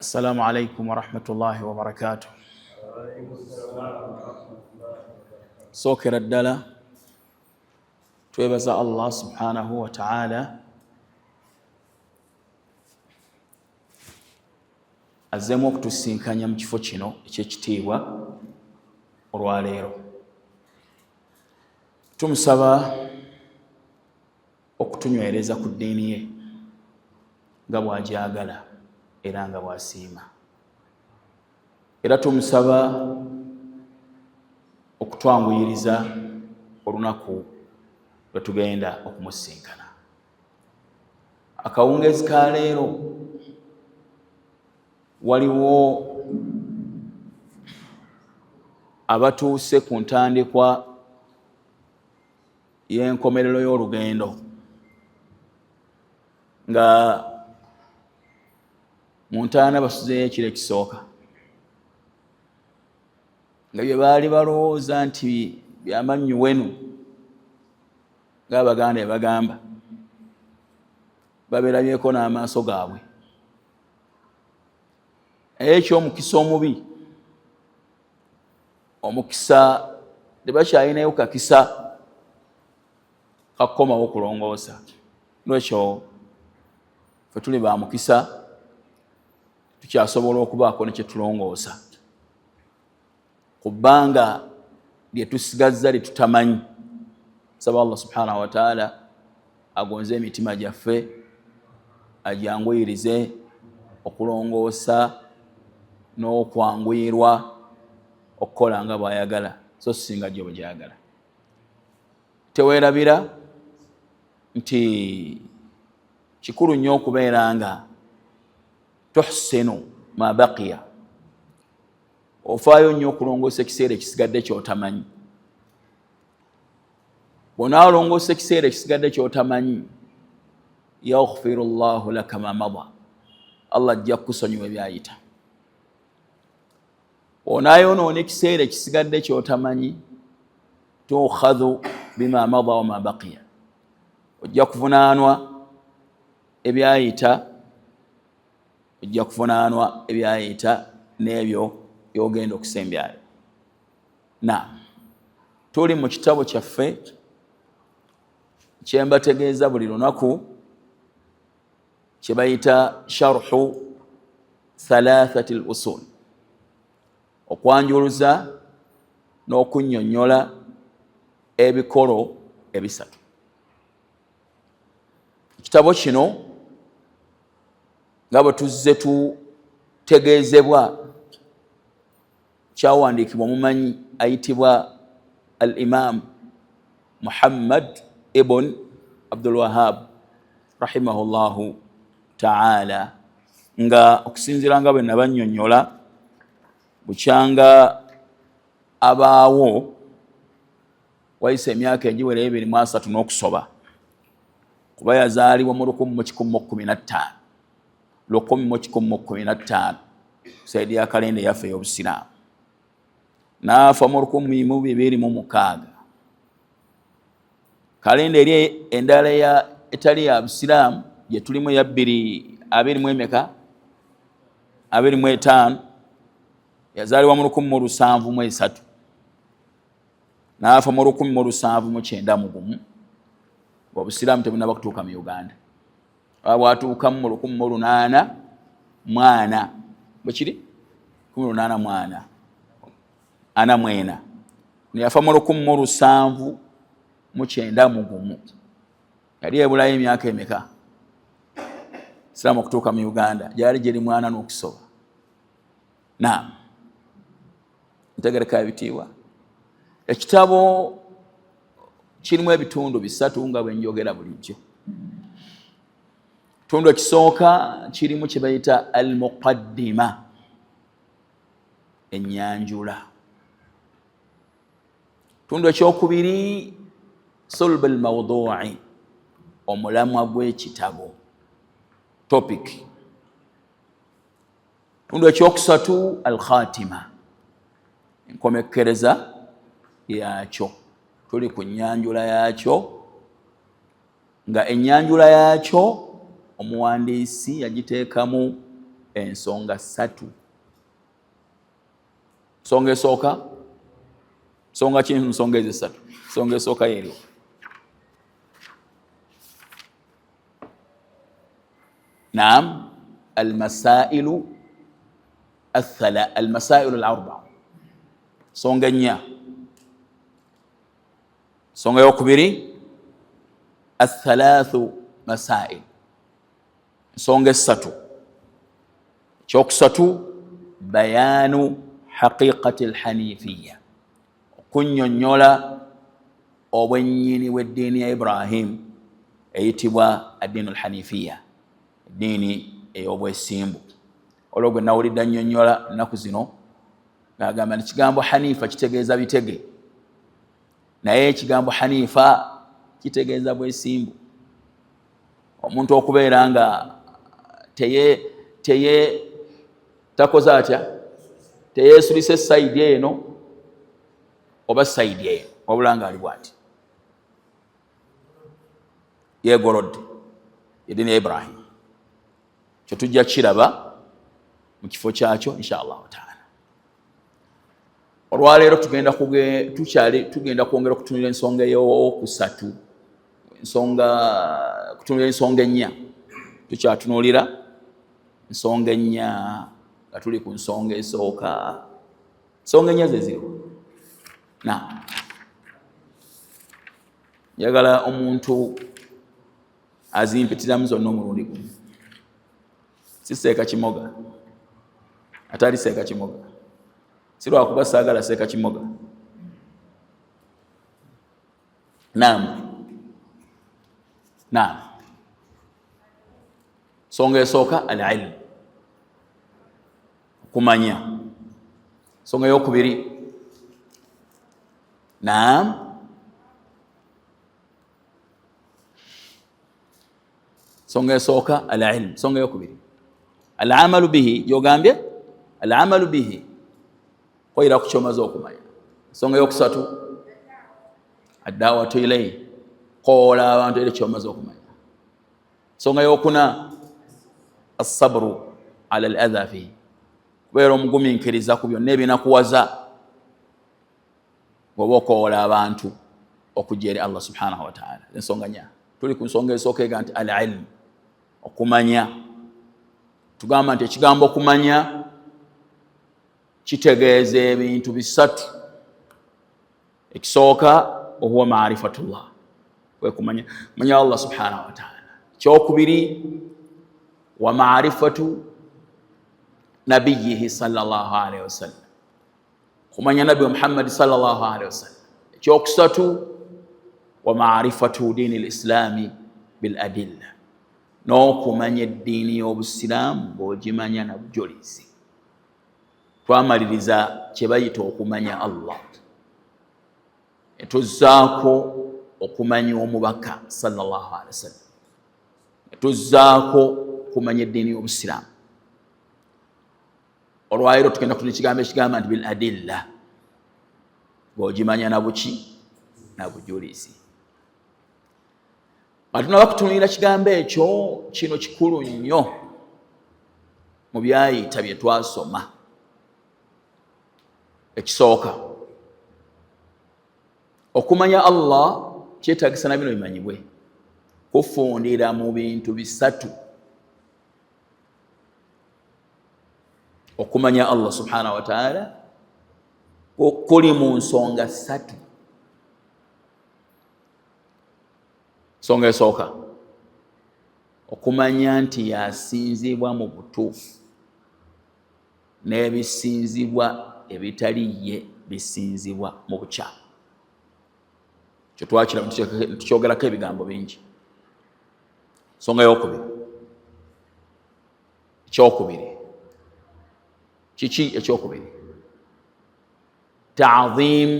Assalamu alaikum warahmatullahi wabarakatuh. Sookera ddala twebaza Allah subhanahu wa ta'ala azzeemu okutusinkanya mu kifo kino eky'ekitiibwa olwaleero. Tumusaba okutunywereza ku ddiini ye nga bw'agyagala era nga bw'asiima. Era tumusaba okutwanguyiriza olunaku lwe tugenda okumusisinkana. Akawungeezi ka leero waliwo abatuuse ku ntandikwa y'enkomerero y'olugendo nga mu ntaana basuzeeyo ekiro ekisooka nga bye baali balowooza nti byamannyu wenu ng'Abaganda ebagamba baberabyeko n'amaaso gaabwe. Naye eky'omukisa omubi, omukisa tebakyalinayo kakisa kakukomawo kulongoosa. Lwekyo fe tuli ba mukisa, tukyasobola okubaako ne kyetulongoosa ku bbanga lye tusigazza lye tutamanyi. Saba Allah subhanahu wataala agonze emitima gyaffe, agyanguyirize okulongoosa n'okwanguyirwa okukola nga bw'ayagala, so singa gyo bwe gyagala. Teweerabira nti kikulu nnyo okubeera nga tuhsinu ma baqiya, ofaayo nnyo okulongoosa ekiseera ekisigadde ky'otamanyi. Bw'onaalongoosa ekiseera ekisigadde ky'otamanyi, yaghfiru llahu laka ma mada, Allah ajja kukusonyiwa ebyayita. Bw'onaayonoona ekiseera ekisigadde ky'otamanyi, tukhadhu bima mada wama baqiya, ojja kuvunaanwa ebyayita, ojja kuvunaanwa ebyayita n'ebyo by'ogenda okusembyayo. Na tuli mu kitabo kyaffe kyembategeeza buli lunaku kye bayita sharhu thalathati l usul, okwanjuluza n'okunnyonnyola ebikolo ebisatu. Ekitabo kino nga bwe tuzze tutegeezebwa kyawandiikibwa omumanyi ayitibwa al imam Muhammad ibn Abdul Wahab rahimahullahu taala, nga okusinziira nga bwe nabannyonnyola bukyanga abaawo wayise emyaka egiwera 23 n'okusoba, kuba yazaalibwa mu 1115, 1115 saidi ya kalenda eyaffe ey'Obusiraamu, n'afa mu 2006. Kalenda eri endala ya etali ya Busiraamu gye tulimu eya bbiri abiri mu emeka abiri mu etaano, yazaalibwa mu 1703 n'afa mu 1791, ng'Obusiraamu tebunaba kutuuka mu Uganda. Bwatuukamu mu 1840, bwekiri 1844, neyafa mu 1791. Yali ebulayo emyaka emeka Isiraamu okutuuka mu Uganda? Gyali giri mwana n'okusoba. Naam, ntegereka ebitiibwa. Ekitabo kirimu ebitundu bisatu nga bwe njogera bulijjo. Ekitundu ekisooka kirimu kye bayita al muqaddima, ennyanjula. Ekitundu ekyokubiri sulb al mawdui, omulamwa gw'ekitabo, topic. Ekitundu ekyokusatu al khatima, enkomekkereza yakyo. Tuli ku nnyanjula yakyo, nga ennyanjula yakyo omuwandiisi yagiteekamu Ensonga ssatu. Nsonga esooka, nsonga ki? Nsonga ezo essatu, nsonga esooka yeeriwo. Naam, almasailu athala, almasailu alarba, nsonga ennya. Nsonga yokubiri, athalathu masail, nsonga essatu. Ekyokusatu, bayanu haqiqati alhanifiya, okunyonyola obwennyini bw'eddiini ya Ibrahim eyitibwa addiinu alhanifiya, eddiini ey'obwesimbu. Olwo gwe nawulidde annyonnyola ennaku zino ng'agamba nti kigambo hanifa kitegeeza bitege, naye ekigambo hanifa kitegeeza bwesimbu. Omuntu okubeera nga teye teye takoze atya, teyeesulise sayidi eno oba sayidi eno, wabula nga ali bwati yegolodde eddiini ya Ibrahim. Kyo tujja kiraba mu kifo kyakyo insha allahu taala. Olwaleero tugenda tukyali tugenda kwongera okutunula ensonga eyokusatu, ensonga kutunula ensonga ennya. Tukyatunuulira ensonga ennya nga tuli ku nsonga esooka. Nsonga ennya ze ziriwo. Na njagala omuntu azimpitiramu zonna omulundi gumu, si seeka kimoga, atali seeka kimoga, si lwakuba saagala seeka kimoga. Naam, naam. Nsonga esooka, alilmu, okumanya. Nsonga eyokubiri, naam, nsonga esooka alilmu. Nsonga eyokubiri, alamalu bihi, gyogambye alamalu bihi, koyira ku kyomaze okumanya. Nsonga eyokusatu, addawatu ilaihi, koola abantu eri kyomaze okumanya. Nsonga yokuna, assabru ala al adha fihi, kubeera omugumiikiriza ku byonna ebinakuwaza bw'oba okoola abantu okujja eri Allah subhanahu wataala. Ensonga nya, tuli ku nsonga esooka ega nti al ilmu, okumanya. Tugamba nti ekigambo okumanya kitegeeza ebintu bisatu. Ekisooka, ohuwa maarifatullah, kwe kumanya manya Allah subhanahu wataala. Ekyokubiri, wa maarifatu nabiyihi sallallahu alaihi wasallam, kumanya Nabi Muhammadi sallallahu alaihi wasallam. Ekyokusatu, wa maarifatu diini lislami bil adilla, n'okumanya eddiini y'obusiraamu ng'ogimanya na bujulizi. Twamaliriza kye bayita okumanya Allah, netuzzaako okumanya omubaka sallallahu alaihi wasallam, netuzzaako okumanya eddiini y'obusiraamu. Olwaleero tugenda kutuna ekigambo ekigamba nti bil adilla, ng'ogimanya na buki? Na bujulizi. Nga tunaba kutunulira kigambo ekyo, kino kikulu nnyo mu byayita bye twasoma. Ekisooka, okumanya Allah kyetagisa na bino bimanyibwe, kufundira mu bintu bisatu. Okumanya Allah subhanahu wataala kuli mu nsonga ssatu. Nsonga esooka, okumanya nti yasinzibwa mu butuufu, n'ebisinzibwa ebitali ye bisinzibwa mu bukyamu. Kyo twakira tukyogerako ebigambo bingi. Nsonga yokubiri, ekyokubiri kiki? Ekyokubiri, ta'dhim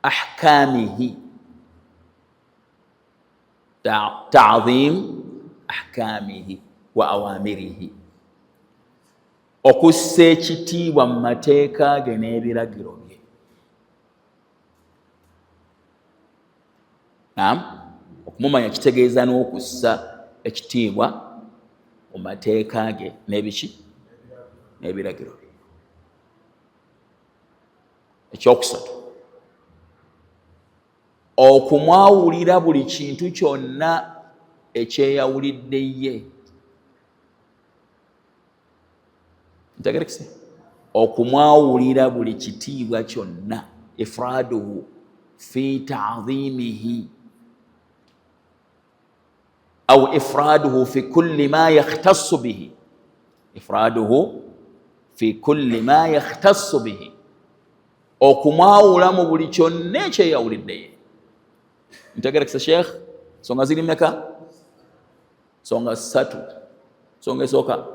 ahkamihi, ta'dhim ahkamihi wa awamirihi, okussa ekitiibwa mu mateeka ge n'ebiragiro bye. Naam, okumumanya kitegeeza n'okussa ekitiibwa Mu mateeka ge n'ebiki n'ebiragiro bye. Ekyokusatu, okumwawulira buli kintu kyonna ekyeyawulidde ye. Ntegerekese, okumwawulira buli kitiibwa kyonna, ifraduhu fi ta'dhimihi au ifraduhu fi kulli ma yakhtassu bihi, ifraduhu fi kulli ma yakhtassu bihi, okumwawula mu buli kyonna ekyeyawulidde ye. Ntegerekese Sheikh, nsonga ziri meka? Nsonga ssatu. Nsonga esooka,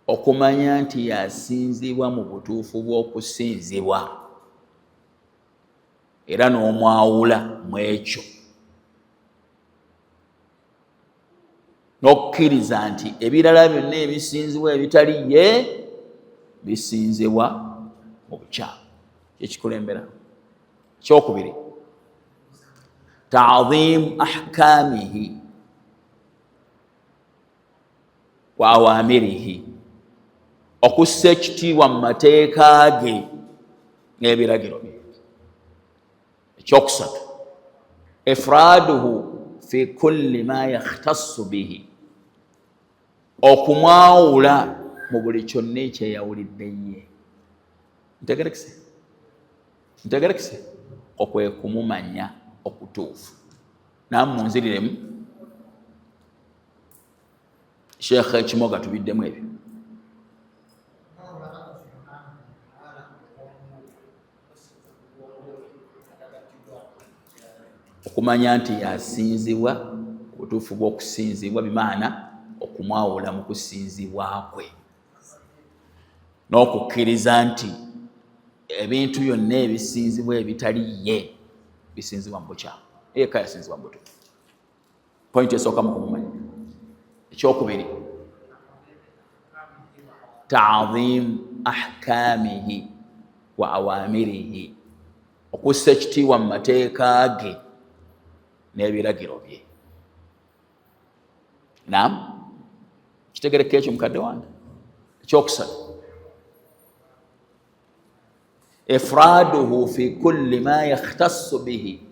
okumanya nti yasinzibwa mu butuufu bw'okusinzibwa era n'omwawula mu ekyo, n'okukkiriza nti ebirala byonna ebisinzibwa ebitali ye bisinzibwa mu bukyamu, kyekikulembera. Ekyokubiri, ta'dhim ahkamihi wa awamirihi, okussa ekitiibwa mu mateeka ge n'ebiragiro bye. Ekyokusatu, ifraduhu fi kulli ma yakhtassu bihi, okumwawula mu buli kyonna ekyeyawulidde ye. Ntegerekese, ntegerekese, okwe kumumanya okutuufu. Namu munziriremu Sheikh Kimoga, tubiddemu ebyo. Okumanya nti yasinzibwa obutuufu bw'okusinzibwa, bimaana okumwawula mu kusinzibwa kwe, n'okukkiriza nti ebintu byonna ebisinzibwa ebitali ye bisinzibwa mu bukyamu, yekka yasinzibwa mu butuufu. Pointi esooka mu kumumanya. Ekyokubiri, ta'dhim ahkamihi wa awamirihi, okussa ekitiibwa mu mateeka ge n'ebiragiro bye. Naam, kitegereka ekyo mukadde wange. Ekyokusatu, ifraduhu fi kulli ma yakhtassu bihi,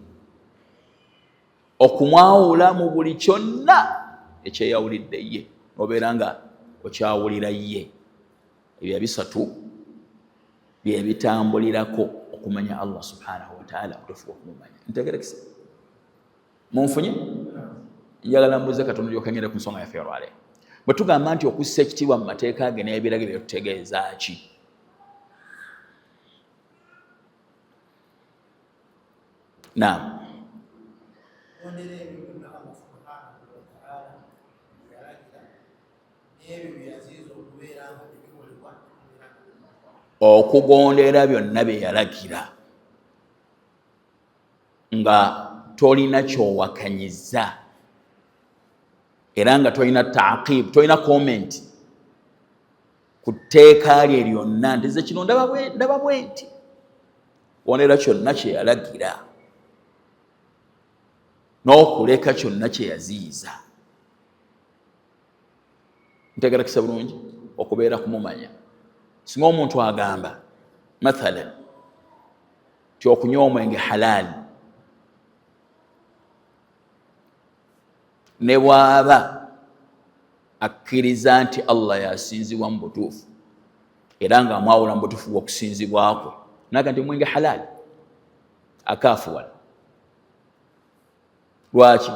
okumwawula mu buli kyonna ekyeyawulidde ye, nobeera nga okyawulira ye. Ebyo bisatu byebitambulirako okumanya Allah subhanahu wataala, obutuufu bwokumumanya. Ntegerekese, munfunye? Njagala mbuze katono lyokengere ku nsonga yaffe olwaleero. Bwe tugamba nti okussa ekitiibwa mu mateeka ge n'ebiragiro, byetutegeeza ki? Naam, okugondera byonna bye yalagira nga tolina kyowakanyiza era nga tolina taqib, tolina comment ku tteeka lye lyonna, nti ze kino ndaba bwe nti, wonera kyonna kye yalagira n'okuleka kyonna kye yaziyiza. Ntegerekesa bulungi okubeera kumumanya. Singa omuntu agamba mathalan ti okunywa omwenge halaali, ne bw'aba akkiriza nti Allah yasinzibwa mu butuufu era nga amwawula mu butuufu bw'okusinzibwa kwe, naga nti omwenge halaali, akaafuwala. Lwaki?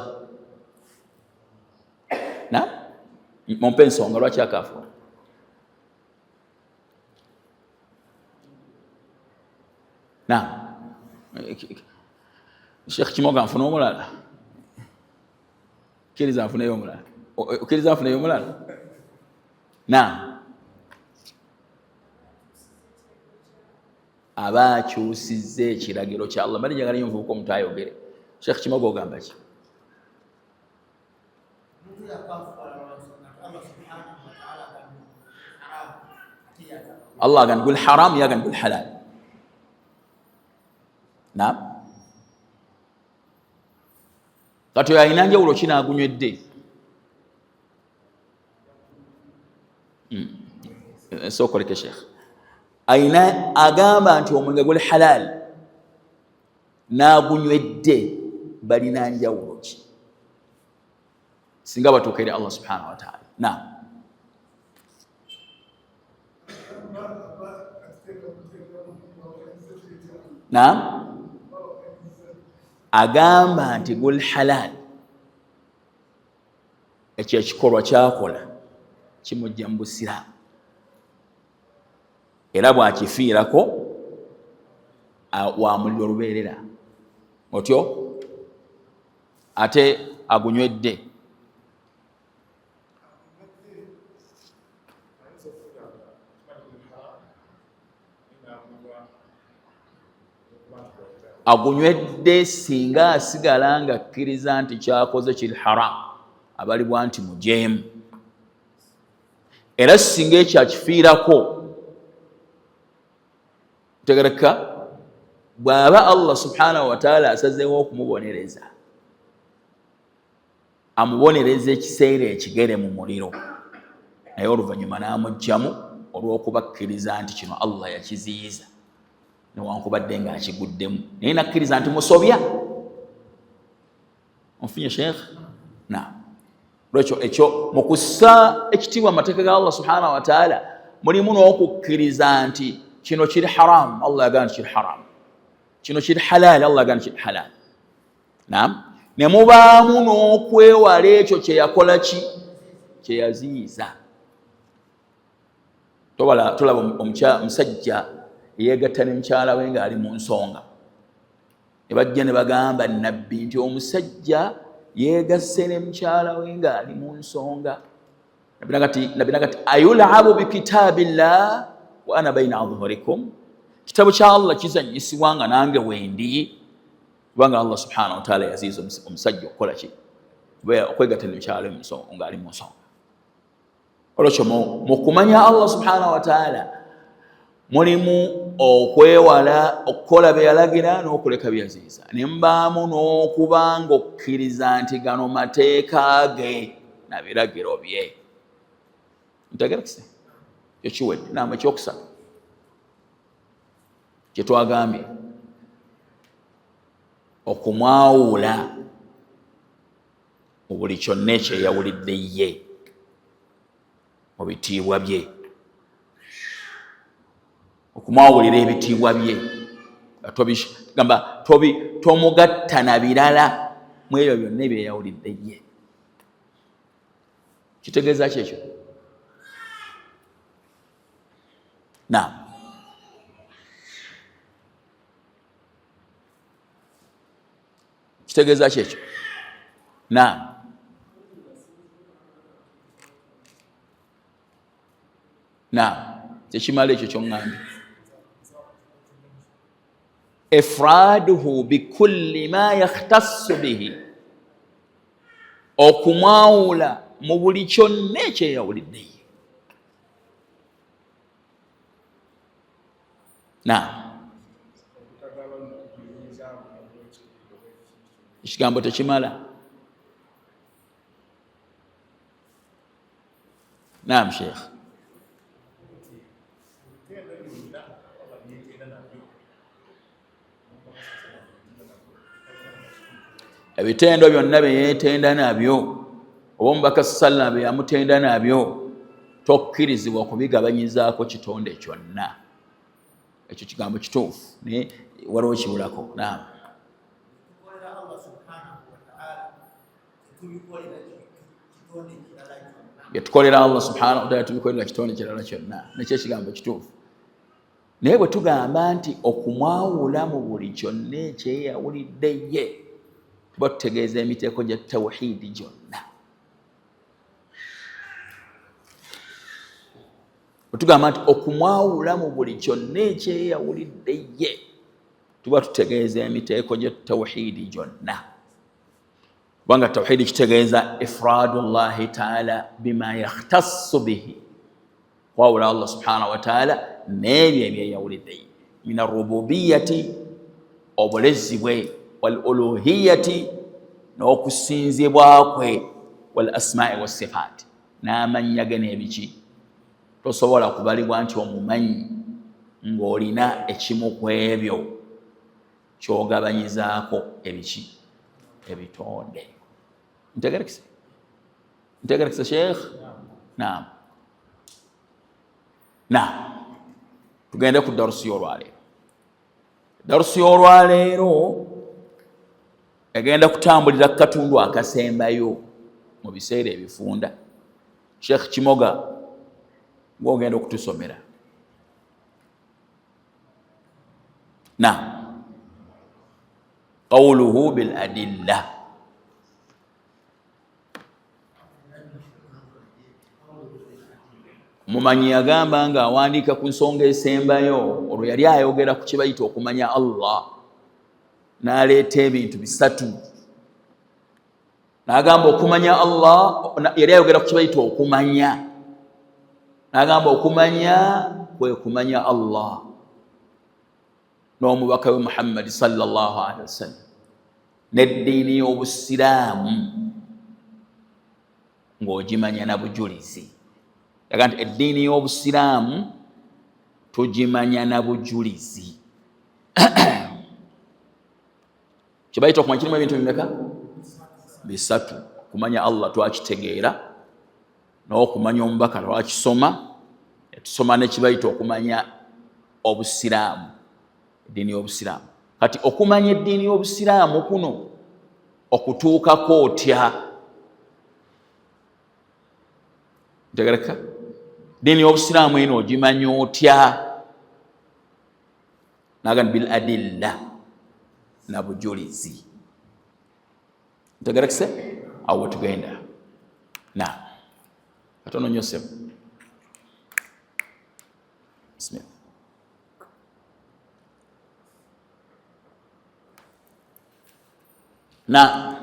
Na mumpe ensonga lwaki akaafuwala. Na Sheikh Kimoga, nfuna omulala, kkiriza nfuneyo omulala, okkiriza nfuneyo omulala? Naam, aba akyusizza ekiragiro kya Allah. Mbadde njagala nnyo omuvubuka omuto ayogere. Sheikh Kimoga, ogamba ki? Allah agamba gul haram, yagamba gul halal. Naam. Kati oyo alina njawulo ki n'agunywedde? Sookoleke Sheekh ayina agamba nti omwenge guli halal n'agunywedde balina njawulo ki singa batuuka eri Allah subhanahu wataala? Naam. Naam, agamba nti gul halal, ekyo ekikolwa kyakola kimujja mu busiraamu, era bwakifiirako wamuliro olubeerera otyo, ate agunywedde. Agunywedde singa asigala nga akkiriza nti kyakoze kiri haram, abalibwa nti mujeemu, era singa ekyo akifiirako, tegereka, bw'aba Allah subhanahu wataala asazeewo okumubonereza, amubonereza ekiseera ekigere mu muliro, naye oluvannyuma n'amugjamu olw'okubakkiriza nti kino Allah yakiziyiza, newankubadde ng'akiguddemu, naye nakkiriza nti musobya. Onfunye Sheekh? Na lwekyo ekyo mu kussa ekitiibwa amateeka ga Allah subhanahu wataala mulimu n'okukkiriza nti kino kiri haramu, Allah yagamba nti kiri haramu, kino kiri halali, Allah yagamba nti kiri halali. Naam, ne mubaamu n'okwewala ekyo kyeyakola ki kyeyaziyiza. Tolaba omusajja eyeegatta ne mukyala we ng'ali mu nsonga, ne bajja ne bagamba nabbi nti omusajja yeegasse ne mukyala we ng'ali mu nsonga. Nabbi nagati, ayulabu bikitabillah wa ana baina adhhurikum, kitabo kya Allah kizanyisibwa nga nange wendi? Kubanga Allah subhanahu wataala yaziiza omusajja okukola ki? Okwegatta ne mukyala we ng'ali mu nsonga. Olwekyo mu kumanya Allah subhanahu wataala mulimu okwewala okukola bye yalagira n'okuleka bye yaziyiza, ne mbaamu n'okuba ng'okkiriza nti gano mateeka ge na biragiro bye. Ntegerekise ekyo kiwedde. Namu ekyokusatu kye twagambye, okumwawula mu buli kyonna ekyeyawulidde ye mu bitiibwa bye, okumwawulira ebitiibwa bye, gamba tomugatta na birala mu ebyo byonna ebyeyawulidde ye. Kitegeeza ki ekyo? Naam, kitegeeza ki ekyo? Naam, naam, tekimala ekyo kyoŋŋambye. Ifraduhu bikulli ma yakhtassu bihi, okumwawula mu buli kyonna ekyeyawulidde ye. Naam, ekigambo tekimala. Naam Sheikh. Ebitendo byonna bye yeetenda nabyo, oba omubaka sallam bye yamutenda nabyo, tokkirizibwa kubigabanyizaako kitonde kyonna. Ekyo kigambo kituufu, naye waliwo kibulako. Naam, byetukolera Allah subhanahu wataala tubikolera kitonde kirala kyonna, nekyo ekigambo kituufu. Naye bwe tugamba nti okumwawula mu buli kyonna ekyeyawulidde ye, tuba tutegeeza emiteeko gya tawhidi gyonna. Bwe tugamba nti okumwawula mu buli kyonna ekyeyawulidde ye, tuba tutegeeza emiteeko gya tawhidi gyonna, kubanga tawhidi kitegeeza ifradu llahi taala bima yakhtassu bihi, kwawula Allah subhanahu wataala n'ebyo ebyeyawulidde ye, min arububiyati, obulezi bwe, wal uluhiyati, N'okusinzibwa kwe, wal asmaai wassifaat, n'amannya ge n'ebiki. Tosobola kubalibwa nti omumanyi ng'olina ekimu ku ebyo kyogabanyizaako ebiki, ebitonde. Ntegerekese, ntegerekese, Sheikh? Naam. Naam, tugende ku darusi y'olwaleero. Darusi y'olwaleero egenda kutambulira ku katundu akasembayo mu biseera ebifunda. Sheikh Kimoga, gwogenda okutusomera. Na qawluhu bil adilla. Mumanyi yagamba nga awandiika ku nsonga esembayo, olwo yali ayogera ku kibayita okumanya Allah, n'aleeta ebintu bisatu, n'agamba okumanya Allah. Yali ayogera ku kibayita okumanya, n'agamba okumanya kwe kumanya Allah n'omubaka we Muhammadi sallallahu alaihi wasallam n'eddiini y'Obusiraamu ng'ogimanya na bujulizi. Yaga nti eddiini y'Obusiraamu tugimanya na bujulizi. Kibayita okumanya kirimu ebintu bimeka? Bisatu. Okumanya Allah twakitegeera, n'okumanya omubaka twakisoma, tusoma nekibayita okumanya Obusiraamu, eddiini y'Obusiraamu. Kati okumanya eddiini y'Obusiraamu kuno okutuukako otya? Ntegereka, ddiini y'Obusiraamu eno ogimanya otya? Naga bil adilla, na bujulizi. Ntegerekese, awo wetugenda. Na katono nnyo, sebo. Bismillah. Na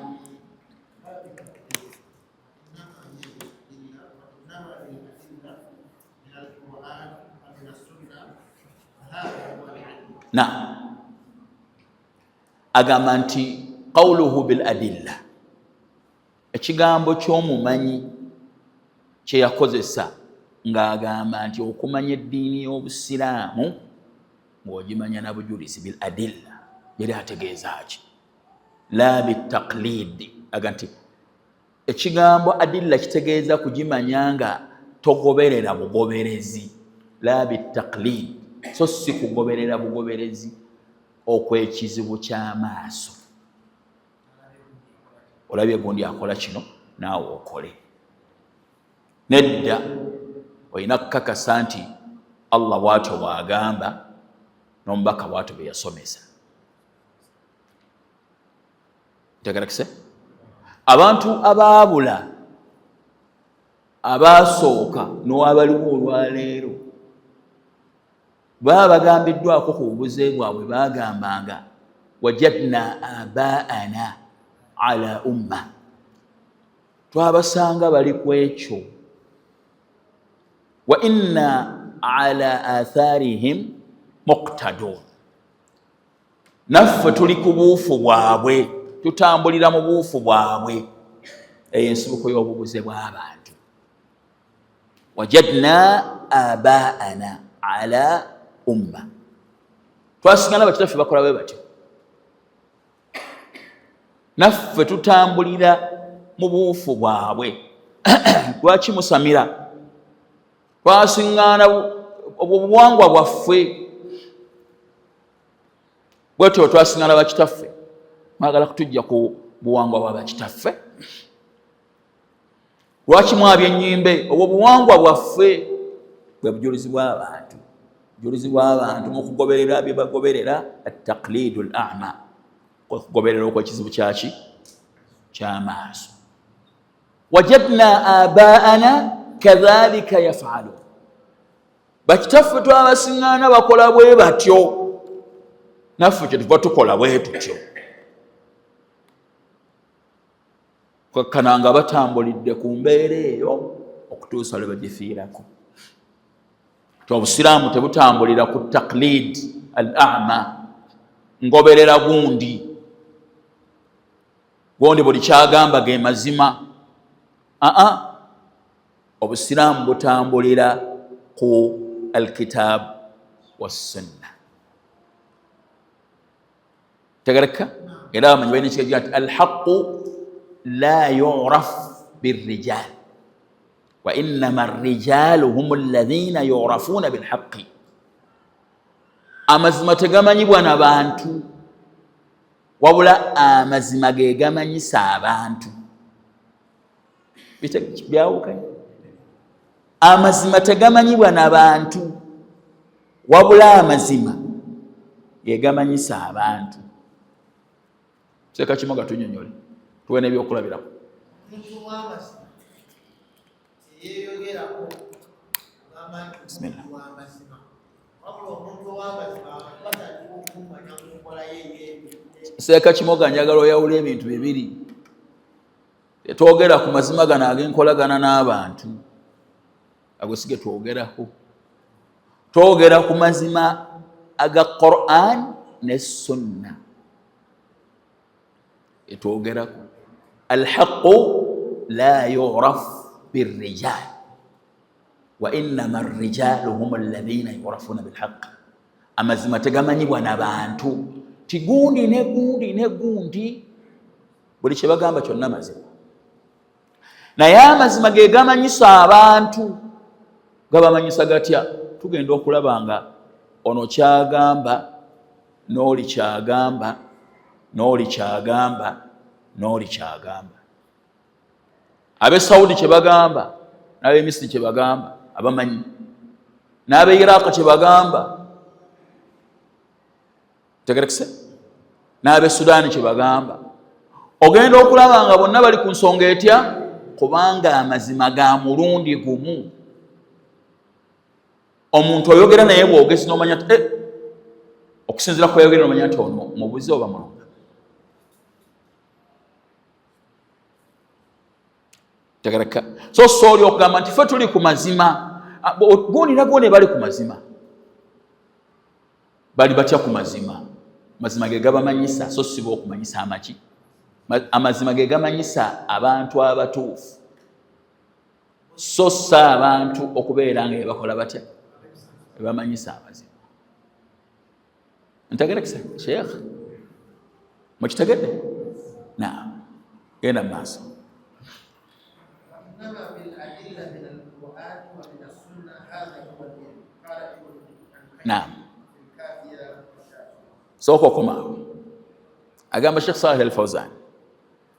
na agamba nti qawluhu bil adilla, ekigambo ky'omumanyi kye yakozesa ng'agamba nti okumanya eddiini y'Obusiraamu ng'ogimanya na bujulizi, bil adilla, yali ategeeza ki? La bitaqlidi. Aga nti ekigambo adilla kitegeeza kugimanya nga togoberera bugoberezi. La bitaqlid, so si kugoberera bugoberezi okw'ekizibu ky'amaaso. Olabye gundi akola kino, naawe okole. Nedda, olina kukakasa nti Allah bwatyo bw'agamba n'omubaka bwatyo bwe yasomesa. Ntegerekese, abantu abaabula abaasooka n'owabaliwo olwaleero baba bagambiddwako ku bubuze bwabwe, bagambanga wajadna abaana ala umma, twabasanga bali ku ekyo, wa inna ala atharihim muqtadun, naffe tuli ku buufu bwabwe, tutambulira mu buufu bwabwe. Eyo ensibuko y'obubuze bw'abantu. Wajadna abaana ala umma, twasigana bakitaffe bakola bwe batyo, naffe tutambulira mu buufu bwabwe. Lwaki musamira? Twasiŋŋaana obuwangwa bwaffe bwetyo, twasiŋŋaana bakitaffe, mwagala kutujja ku buwangwa bwa bakitaffe? Lwaki mwabya ennyimbe? Obwo buwangwa bwaffe, bwe bujulizi bw'abantu, bujulizi bw'abantu mu kugoberera bye bagoberera, ataqlidu l ama, kwekugoberera okwekizibu kyaki? Kyamaaso. Wajadna abaana kadhalika yafalun, bakitaffe twabasiŋŋaana bakola bwe batyo, naffe kyetuva tukola bwe tutyo. Kakkana nga batambulidde ku mbeera eyo okutuusa lwe bagifiirako. Ti Obusiraamu tebutambulira ku taqlid al ama, ngoberera gundi. Gondi buli kyagamba ge mazima. Aa, obusiraamu butambulira ku alkitab wassunna. Tegereka era abamanyi balina ekigagira nti alhaqu la yuraf birrijal wa innama arrijalu hum alladhina yurafuna bilhaqi. Amazima tegamanyibwa na bantu, wabula amazima ge gamanyisa abantu. Byawukanye. Amazima tegamanyibwa na bantu, wabula amazima ge gamanyisa abantu. Seeka kimu nga tunyonyole, tuwe n'ebyokulabirako. Bismillah. Seeka Kimoga, njagala oyawula ebintu bibiri. Tetwogera ku mazima gano ag'enkolagana n'abantu, ago si ge twogerako. Twogera ku mazima aga Quran ne Sunna etwogerako. Alhaqu la yuraf birrijal wa innama arrijalu hum alladhina yurafuna bilhaq. Amazima tegamanyibwa na bantu ti gundi ne gundi ne gundi, buli kye bagamba kyonna mazima, naye amazima ge gamanyisa abantu. Gabamanyisa gatya? Tugenda okulaba nga ono kyagamba n'oli kyagamba n'oli kyagamba n'oli kyagamba. Ab'e Saudi kye bagamba n'ab'e Misiri kye bagamba abamanyi, n'ab'e Iraq kye bagamba, tegerekese, n'ab'e Sudaani kye bagamba. Ogenda okulaba nga bonna bali ku nsonga etya? Kubanga amazima ga mulundi gumu. Omuntu oyogera naye bwogezi n'omanya nti okusinziira ku yogera n'omanya nti ono mubuzi oba mulunga. Tegereka. So sooli okugamba nti ffe tuli ku mazima, gundi na gundi bali ku mazima, bali batya ku mazima? Mazima ge gabamanyisa, so si bo okumanyisa amaki. Amazima ge gamanyisa abantu abatuufu, so si abantu okubeera nga bebakola batya, bebamanyisa amazima. Ntegerekese Sheikh, mukitegedde? Naam, genda mu maaso. Naam, sooka okomaawo. Agamba Sheikh Saleh Al Fawzan,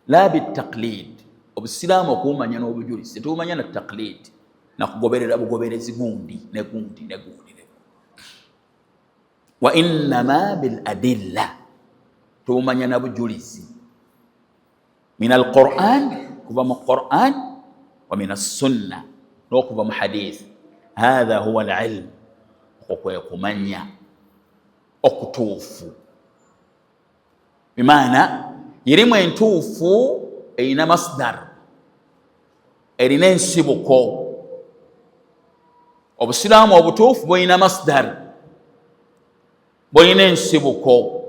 la bitaqlid. Obusiraamu okuwumanya n'obujulizi, tetuwumanya na taqlid, nakugoberera bugoberezi gundi ne gundi ne gundi ne gundi. Wa innama bil adilla, tuwumanya na bujulizi min al Quran, kuva mu Quran, wa min as-sunna, n'okuva mu hadith. Hatha huwa al ilm, okwo kwe kumanya okutuufu. Bimaana irimu entuufu erina masdar, erina ensibuko. Obusiraamu obutuufu bulina masdar, bulina ensibuko.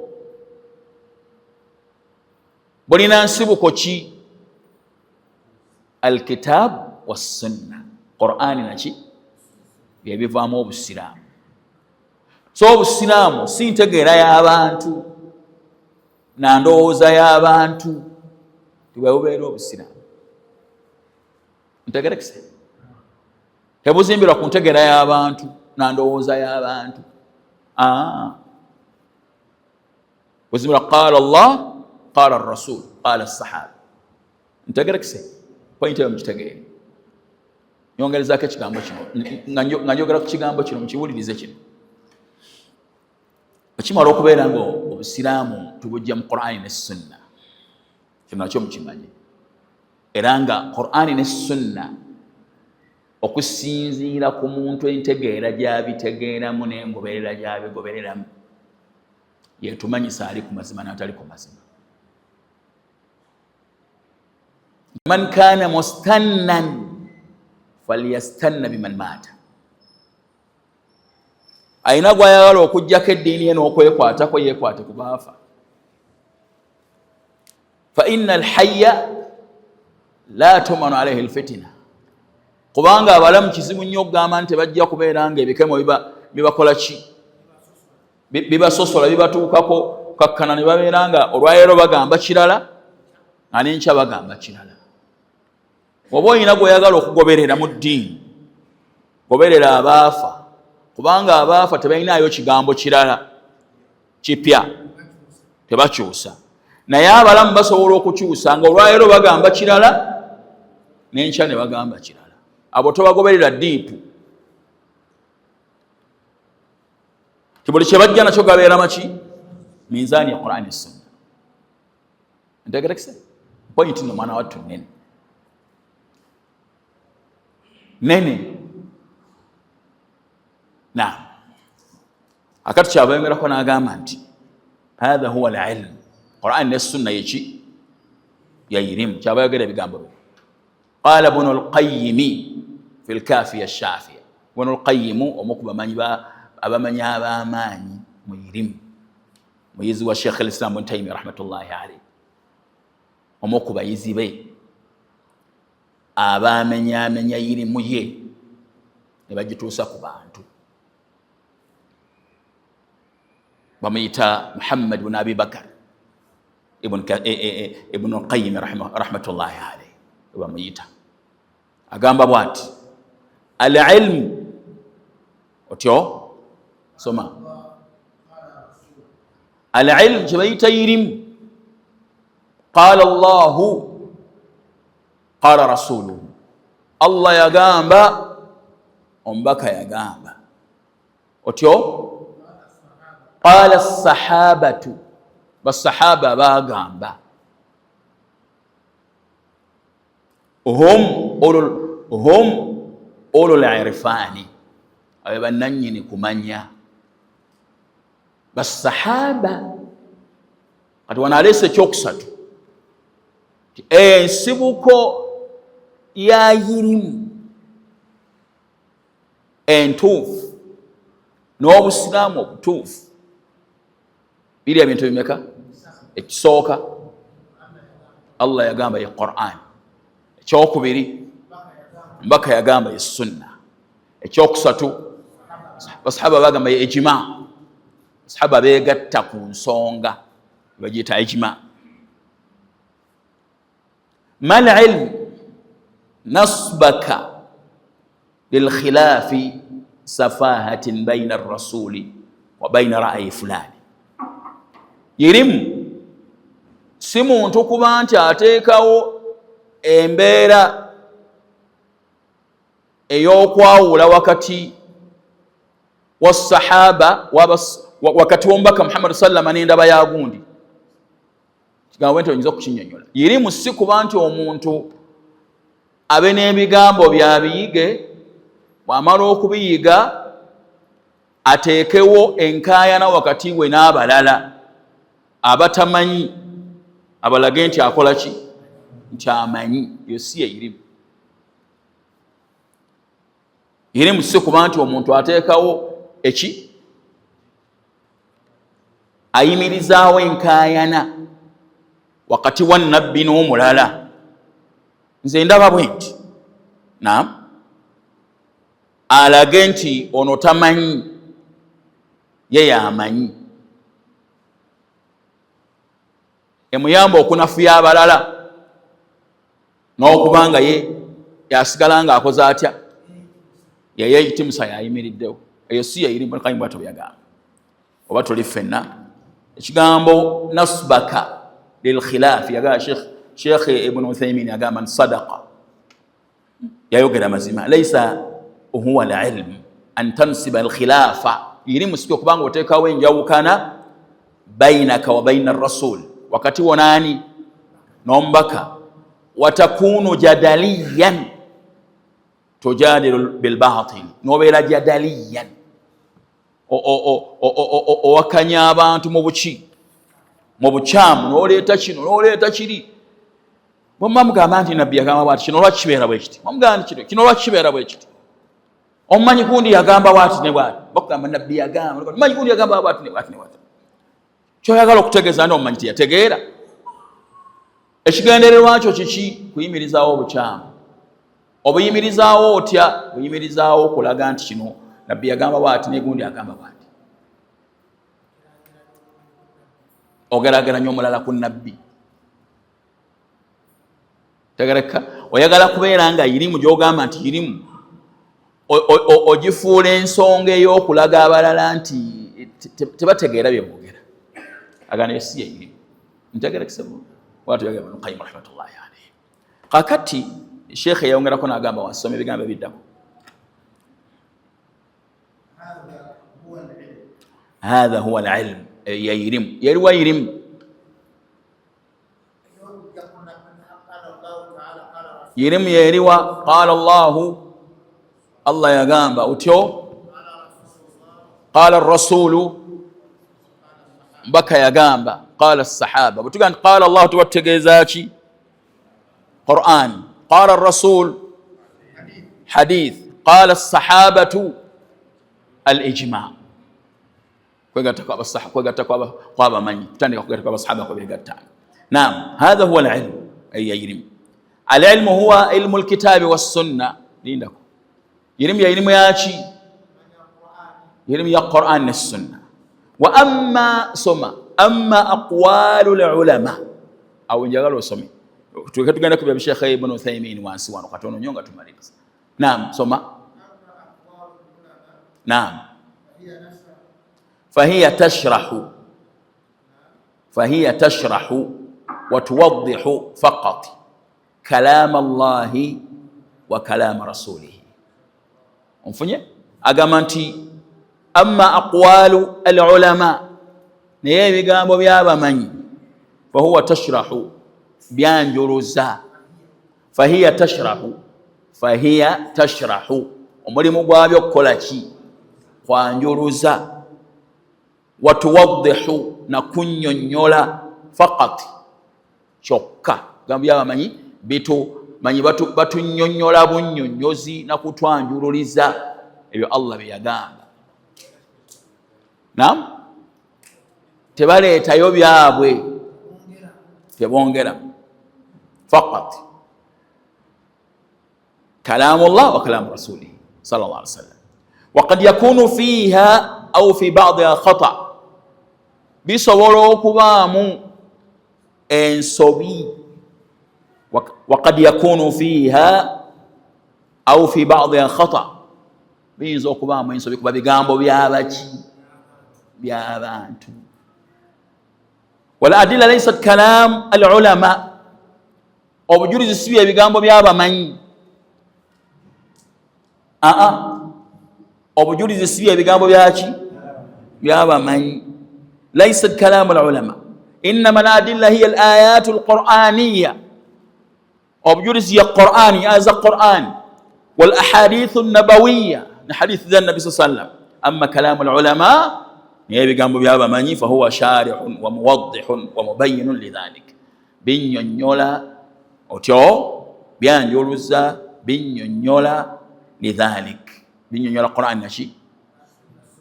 Bulina nsibuko ki? Alkitab wassunna, Qur'ani naki byebivaamu obusiraamu. So obusiraamu si ntegeera y'abantu na ndowooza y'abantu, tibwebubeera obusiraamu. Ntegerekese, tebuzimbirwa ku ntegeera y'abantu na ndowooza y'abantu. Buzimbirwa qala Allah, qala rasul, qala sahaba. Ntegerekese, pointi eyo mukitegeere. Nyongerezaako ekigambo kino nga njogera ku kigambo kino, mukiwulirize kino. Ekimala okubeera nga obusiraamu tubujja mu Qur'ani ne Sunna, kino nakyo mukimanye. Era nga Qur'ani ne Sunna okusinziira ku muntu entegeera gy'abitegeeramu n'engoberera gy'abigobereramu yetumanyisa ali ku mazima n'atali ku mazima. Man kana mustannan falyastanna biman maata. Alina gwayagala okuggyako eddiini ye n'okwekwatako, yeekwate ku baafa. Fa inna alhayya la tumanu alaihi lfitina, kubanga abalamu kizibu nnyo okugamba nti tebajja kubeera nga ebikemo bibakola ki, bibasosola, bibatuukako kakkana ne babeera nga olwaleero bagamba kirala nga nenkya bagamba kirala. Oba olina gweoyagala okugoberera mu ddiini, goberera abaafa, kubanga abaafa tebalinayo kigambo kirala kipya, tebakyusa. Naye abalamu basobola okukyusa nga olwaleero bagamba kirala nenkya ne bagamba kirala. Abo tobagoberera diipu, tibuli kyebajja nakyo gabeera maki minzaani ya Qurani Sunna. Ntegerekise pointi no mwana wattu nene nene. Na akati kyabayongerako n'agamba nti hatha huwa alilmu, Qurani ne Sunna yeki yayirimu. Kyabayogera ebigambo bino. Qala Bunu Lqayimi fi lkafiya shafiya. Bunu Lqayimu omu ku bamanyi abamanyi ab'amaanyi mu irimu, muyizi wa Sheikh Lislam Bun Taimi rahmatullahi alaihi, omu ku bayizi be abamenyamenya irimu ye ne bagituusa ku bantu, bamuyita Muhammad bun Abi Bakar Ibnu Lqayimi rahmatullahi alaihi bamuyita. Agamba bwati alilmu otyo soma alilmu kyebayita irimu, qala Llahu qala rasuluhu, Allah yagamba, omubaka yagamba. Otyo qala sahabatu, basahaba bagamba, hum ulul irfani, abe bannannyini kumanya basahaba. Kati wano aleese ekyokusatu, ensibuko ya yirimu entuufu n'obusiraamu obutuufu biri ebintu bimeka? Ekisooka Allah yagamba ye Quran, ekyokubiri mbaka yagamba ye sunna, ekyokusatu basahaba bagamba ye ijma. Basahaba begatta ku nsonga bagiyita ijma. Mal ilmu nasbaka lilkhilafi safahatin baina rasuli wa baina ra'yi fulani. Irimu si muntu kuba nti ateekawo embeera ey'okwawula wakati wa sahaba wakati w'omubaka Muhammad sallama n'endaba ya gundi. Kigambo nti oyinza okukinyonyola. Irimu si kuba nti omuntu abe n'ebigambo byabiyige, bw'amala okubiyiga ateekewo enkaayana wakati we n'abalala abatamanyi, abalage nti akola ki, nti amanyi. Eyo si ye irimu. Irimu si kuba nti omuntu ateekawo eki, ayimirizaawo enkaayana wakati wa nabbi n'omulala. Nze ndaba bwe nti naam, alage nti ono tamanyi, ye yamanyi, emuyamba okunafuya abalala n'okuba nga ye yasigala nga akoze atya, yeyeyitimusa yayimiriddewo. Eyo si yeirimu Kayimu bwatyo byagamba. Oba tuli ffenna ekigambo nasbaka lilkhilafi, yagamba Sheikh Ibn Uthaymin yagamba nti sadaqa, yayogera mazima. Laisa huwa alilmu an tansiba alkhilafa, irimu si okubanga oteekawo enjawukana bainaka wa baina rasul, wakati wonaani n'omubaka, watakunu jadaliyan tujadilu bilbatil, nobeera jadaliyan owakanya abantu mu buki, mu bukyamu, n'oleeta kino n'oleeta kiri. Bwemba mugamba nti nabbi yagamba bwati, kino lwaki kibeera bwe kiti? Omugamba nti kino lwaki kibeera bwe kiti? Omumanyi gundi yagamba bwati ne bwati, bakugamba nabbi yagamba, omumanyi gundi yagamba bwati ne bwati ne bwati. Kyoyagala okutegeeza nti omumanyi teyategeera. Ekigendererwa kyo kiki? Kuyimirizaawo obukyamu. Obuyimirizaawo otya? Buyimirizaawo okulaga nti kino nabbi yagamba bwati negundi agamba bwati. Ogerageranya omulala ku nabbi, tegereka. Oyagala kubeera nga irimu gyogamba nti irimu ogifuula ensonga ey'okulaga abalala nti tebategeera bye boogera. Agana esi yeirimu ntegerekesemu watu yagamba Ibn Qayyim rahmatullahi alayhi. Kakati shekhe yayongerako n'agamba, wasoma ebigambo ebiddako. Hadha huwa alilm, yairimu yeriwa irimu irimu yeriwa. Qala Llahu, Allah yagamba utyo, qala rasulu, mbaka yagamba, qala sahaba. Bwetuga nti qala Llahu tuba tutegeeza ki? Quran. Qala rasul, hadith. Qala sahabatu, alijma. Kwegatta kwabamanyi, kutandika kugatta kwabasahaba kwebegattanga. Naam, hadha huwa alilm, ay ilmu. Alilmu huwa ilmu lkitabi wassunna. Lindako, ilimu ya ilimu yaki? Ilimu ya Quran ne sunna. Wa amma, soma, amma aqwalu lulama. Awo njagala osome, tuke tugenda kubya Sheikh Ibn Uthaymin wansi wano katono nnyo nga tumaliriza. Naam, soma. Naam, fahiya tashrahu, fahiya tashrahu wa tuwaddihu faqat kalam Allahi wa kalama rasulihi. Onfunye? Agamba nti amma aqwalu alulama, naye ebigambo byabamanyi, fahuwa tashrahu, byanjuluza. Fahiya tashrahu, fahiya tashrahu, omulimu gwabyo okukola ki? Kwanjuluza. Watuwaddihu, nakunnyonnyola, faqat, kyokka. Gambo byabamanyi bitumanyi batunnyonnyola bunnyonnyozi nakutwanjululiza ebyo Allah bye yagamba. Nam, tebaleetayo byabwe, tebongera. Faqat kalamullah wa kalamu rasulihi sallallahu alaihi wasallam. Waqad yakunu fiha au fi badiha khata, bisobola okubaamu ensobi. Waqad yakunu fiha au fi badiha khata, biyinza okubaamu ensobi kuba bigambo byabaki? Byabantu. Wal adilla laysat kalam al ulama, obujulizi si byebigambo byabamanyi. Aa, obujulizi si byebigambo byaki? Byabamanyi. Laysat kalam al ulama, innama al adilla hiya al ayat al qur'aniya, obujulizi ya Qur'ani, aza Qur'an, wal ahadith an nabawiyya, na hadith za nabi sallam. Amma kalam al ulama, naye ebigambo byabamanyi, fahuwa sharihun wa muwaddihun wa mubayyinun lidhalik, binnyonnyola otyo, byanjuluza, binnyonnyola, lidhalik, binnyonnyola Quran naki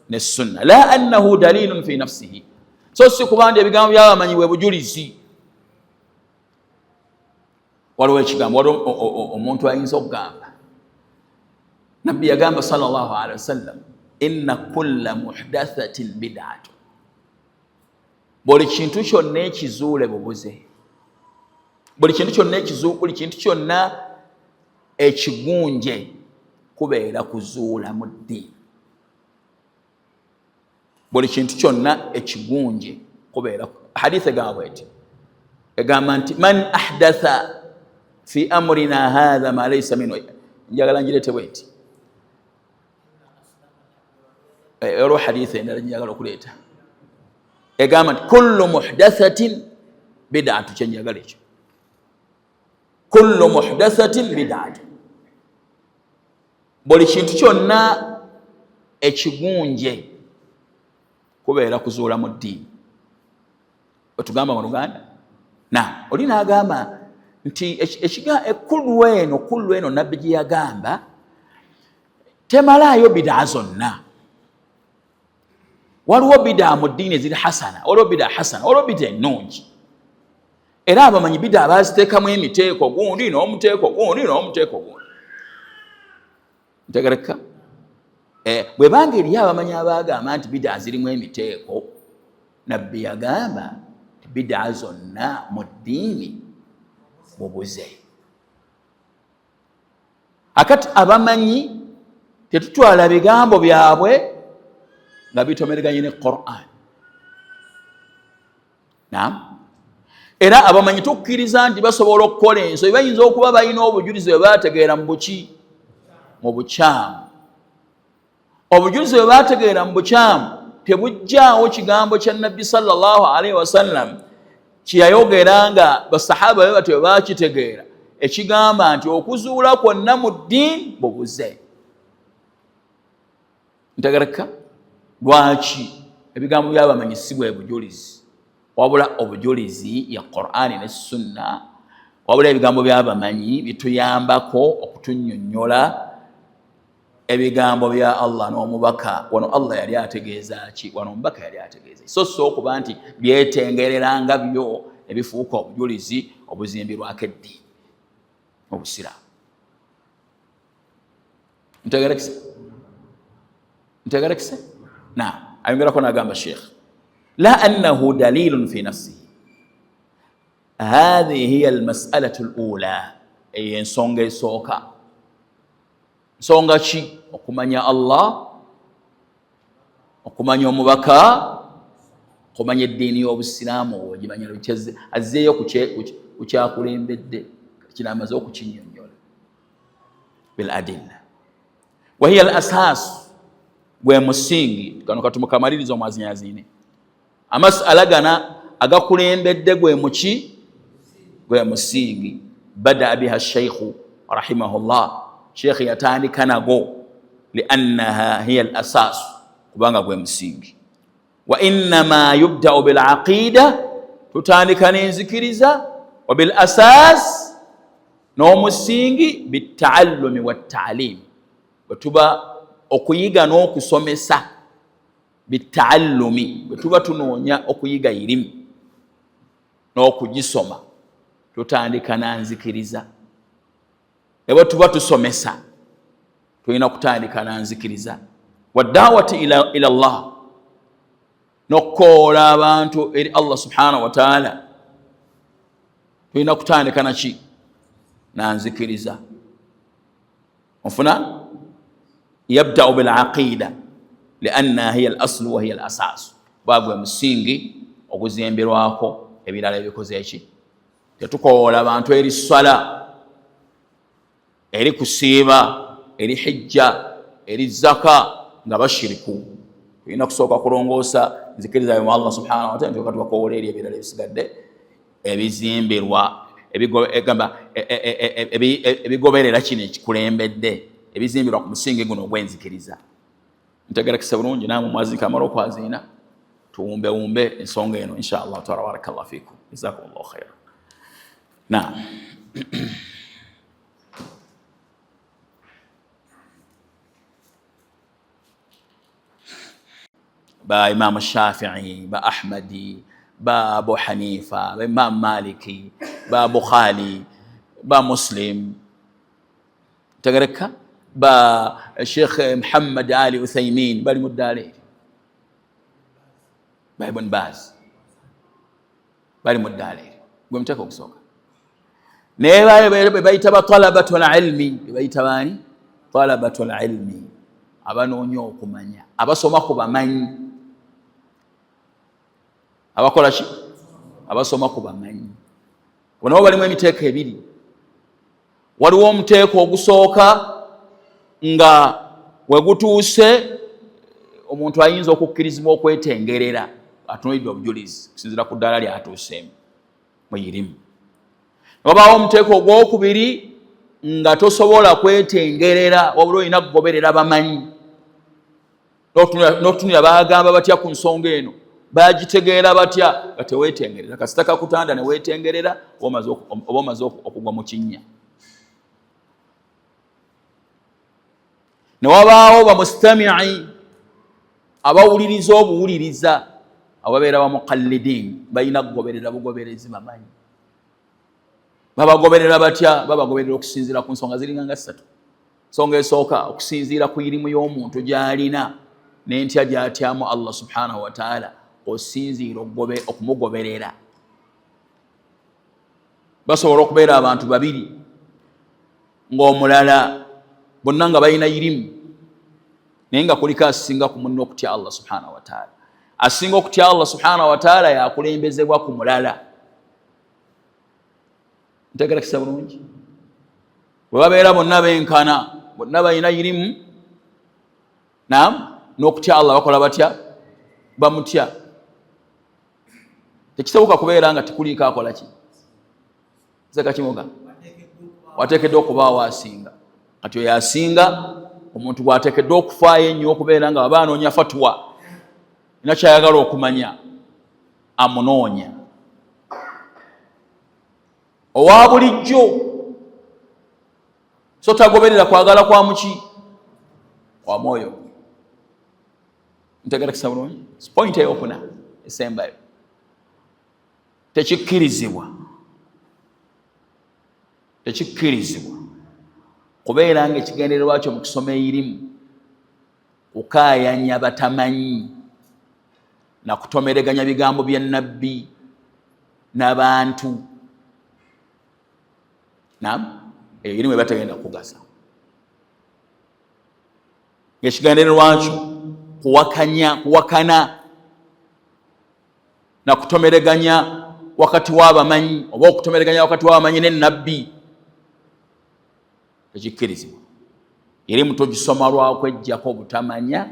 ne sunna. La annahu dalilun fi nafsihi, so si kuba ndi ebigambo byabamanyi bwe bujulizi. Waliwo ekigambo, waliwo omuntu ayinza okugamba, nabbi yagamba sallallahu alaihi wasallam, inna kulla muhdathatin bid'atu, buli kintu kyonna ekizuule bubuze, buli kintu kyonna ekizuule, buli kintu kyonna ekigunje kubeera kuzuula mu ddiini. Buli kintu kyonna ekigunje kubeera. Hadith egamba bweti, egamba nti man ahdatha fi amrina hadha ma laysa minhu. Njagala njirete bweti, olwo hadith endala njagala okuleeta egamba nti kullu muhdathatin bid'atu. Kyenjagala ekyo, kullu muhdathatin bid'atu, buli kintu kyonna ekigunje kubeera kuzuula mu ddiini. Otugamba mu Luganda na oli n'agamba nti ekulu eno, kullu eno nabbi gye yagamba temalaayo bidaa zonna. Waliwo bidaa mu ddiini eziri hasana, waliwo bidaa hasana, waliwo bidaa ennungi. Era abamanyi bida baziteekamu emiteeko gundi n'omuteeko gundi n'omuteeko gundi. Ntegereka bwe banga eriyo abamanyi abagamba nti bida zirimu emiteeko, Nabbi yagamba nti bida zonna mu ddiini bubuze. Akati abamanyi tetutwala bigambo byabwe nga bitomereganye ne Qur'an. Naam, era abamanyi tukkiriza nti basobola okukola ensobi, bayinza okuba balina obujulizi bwe bategeera mu buki, mu bukyamu. Obujulizi bwe bategeera mu bukyamu tebujjaawo kigambo kya Nabbi sallallahu alaihi wasallam kyeyayogera nga basahaba be batyo bakitegeera, ekigamba nti okuzuula kwonna mu ddiini bubuze. Ntegereka lwaki ebigambo by'abamanyi si bwe bujulizi, wabula obujulizi ya Qur'ani ne Sunna, wabula ebigambo by'abamanyi bituyambako okutunnyonnyola ebigambo bya Allah n'omubaka. Wano Allah yali ategeeza ki? Wano omubaka yali ategeeza ki? So si okuba nti byetengerera nga byo ebifuuka obujulizi obuzimbirwako eddiini obusiraamu. Ntegerekise? Ntegerekise? Na ayongerako n'agamba Sheikh, la annahu dalilun fi nafsihi, hadhihi hiya almas'alatu alula, eyo ensonga esooka. Nsonga ki? Okumanya Allah, okumanya omubaka, okumanya eddiini y'obusiraamu, ogimanya azzeeyo ku kyakulembedde kino, amaze okukinnyonnyola bil adilla, wa hiya al asas, gwe musingi. Kano katumukamaliriza omwazinyaziine amasala gana agakulembedde gwe muki, gwe musingi. Badaa biha sheikhu rahimahullah, sheikh yatandika nago, liannaha hiya al asas, kubanga gwe musingi. Wa innama yubdau bil aqida, tutandika n'enzikiriza, wa bil asas, n'omusingi, bitaallumi wattaalimi, bwe tuba okuyiga n'okusomesa, bitaallumi, bwe tuba tunoonya okuyiga irimu n'okugisoma, tutandika na nzikiriza. Ne bwe tuba tusomesa tulina kutandika na nzikiriza. Wadawati ila Allah, n'okukoola abantu eri Allah subhanahu wa ta'ala, tulina kutandika naki? Na nzikiriza. Onfuna? Yabdau bilaqida lianna hiya al aslu wa hiya al asas, bagwe musingi oguzimbirwako ebirala ebikoze eki. Tetukoola bantu eri swala, eri kusiiba, eri hijja, eri zaka nga bashiriku. Tulina kusooka kulongoosa nzikiriza mu Allah subhanahu wa ta'ala, ntuka tubakoola eri ebirala ebisigadde ebizimbirwa, egamba ebigoberera kino ekikulembedde, ebizimbirwa ku musingi guno ogw'enzikiriza. Ntegerekese bulungi? Namwe mwaziika amala okwaziina, tuwumbewumbe ensonga eno insha Allah taala. Barakallahu fikum, jazakumullahu khaira. Naam. Ba Imamu Shafii, ba Ahmadi, ba Abu Hanifa, ba Imamu Maliki, ba Bukhari, ba Muslim, tegereka, ba Sheikh Muhammad Ali Uthaymin bali mu ddaala eri, ba Ibn Baz bali mu ddaala eri, gwe muteeka ogusooka. Naye bayita ba talabatul ilmi, bayita baani? Talabatul ilmi, abanoonya okumanya, abasoma ku bamanyi, abakola ki? Abasoma ku bamanyi. Nabo balimu emiteeko ebiri. Waliwo omuteeko ogusooka nga wegutuuse omuntu ayinza okukkirizibwa okwetengerera atunuulidde obujulizi okusinziira ku ddaala lyatuuseemu muyirimu. Wabaawo omuteeko ogwokubiri nga tosobola kwetengerera, wabula olina kugoberera bamanyi n'okutunira bagamba batya ku nsonga eno, bagitegeera batya, nga teweetengerera. Kasita kakutanda ne weetengerera, oba omaze okugwa mu kinnya. Ne wabaawo bamustamii, abawuliriza obuwuliriza, ababeera bamuqallidin, balina kugoberera bugoberezi bamanyi. Babagoberera batya? Babagoberera okusinziira ku nsonga ziringa nga ssatu. Nsonga esooka, okusinziira ku irimu y'omuntu gy'alina n'entya gy'atyamu Allah subhanahu wa ta'ala, osinziira okumugoberera. Basobola okubeera abantu babiri ng'omulala bonna nga balina irimu, naye nga kuliko asinga ku munne okutya Allah subhanahu wa ta'ala. Asinga okutya Allah subhanahu wa ta'ala yakulembezebwa ku mulala. Ntegerekesa bulungi? Bwe babeera bonna benkana, bonna balina irimu nam n'okutya Allah, bakola batya? Bamutya. Tekisoboka kubeera nga tekuliiko akola ki zekakimuga wateekeddwa okubaawo asinga. Kati oyo asinga omuntu gwateekeddwa okufaayo ennyo okubeera nga baba anoonya fatuwa ina kyayagala okumanya amunoonya. Owa bulijjo so tagoberera kwagala kwa muki kwa mwoyo. Ntegerekesa bulungi? Point eyokuna esembayo, tekikkirizibwa kubeera nga ekigendererwa kyo mu kusoma eyirimu kukaayanya batamanyi na kutomereganya bigambo bya nabbi n'abantu. Nam eyo irimu eba tegenda kugasa. Ng'ekigendererwa kyo kuwakanya kuwakana na kutomereganya wakati w'abamanyi oba okutomereganya wakati w'abamanyi ne nabbi, tekikkirizibwa. Erimu togisoma lwakwejjako obutamanya,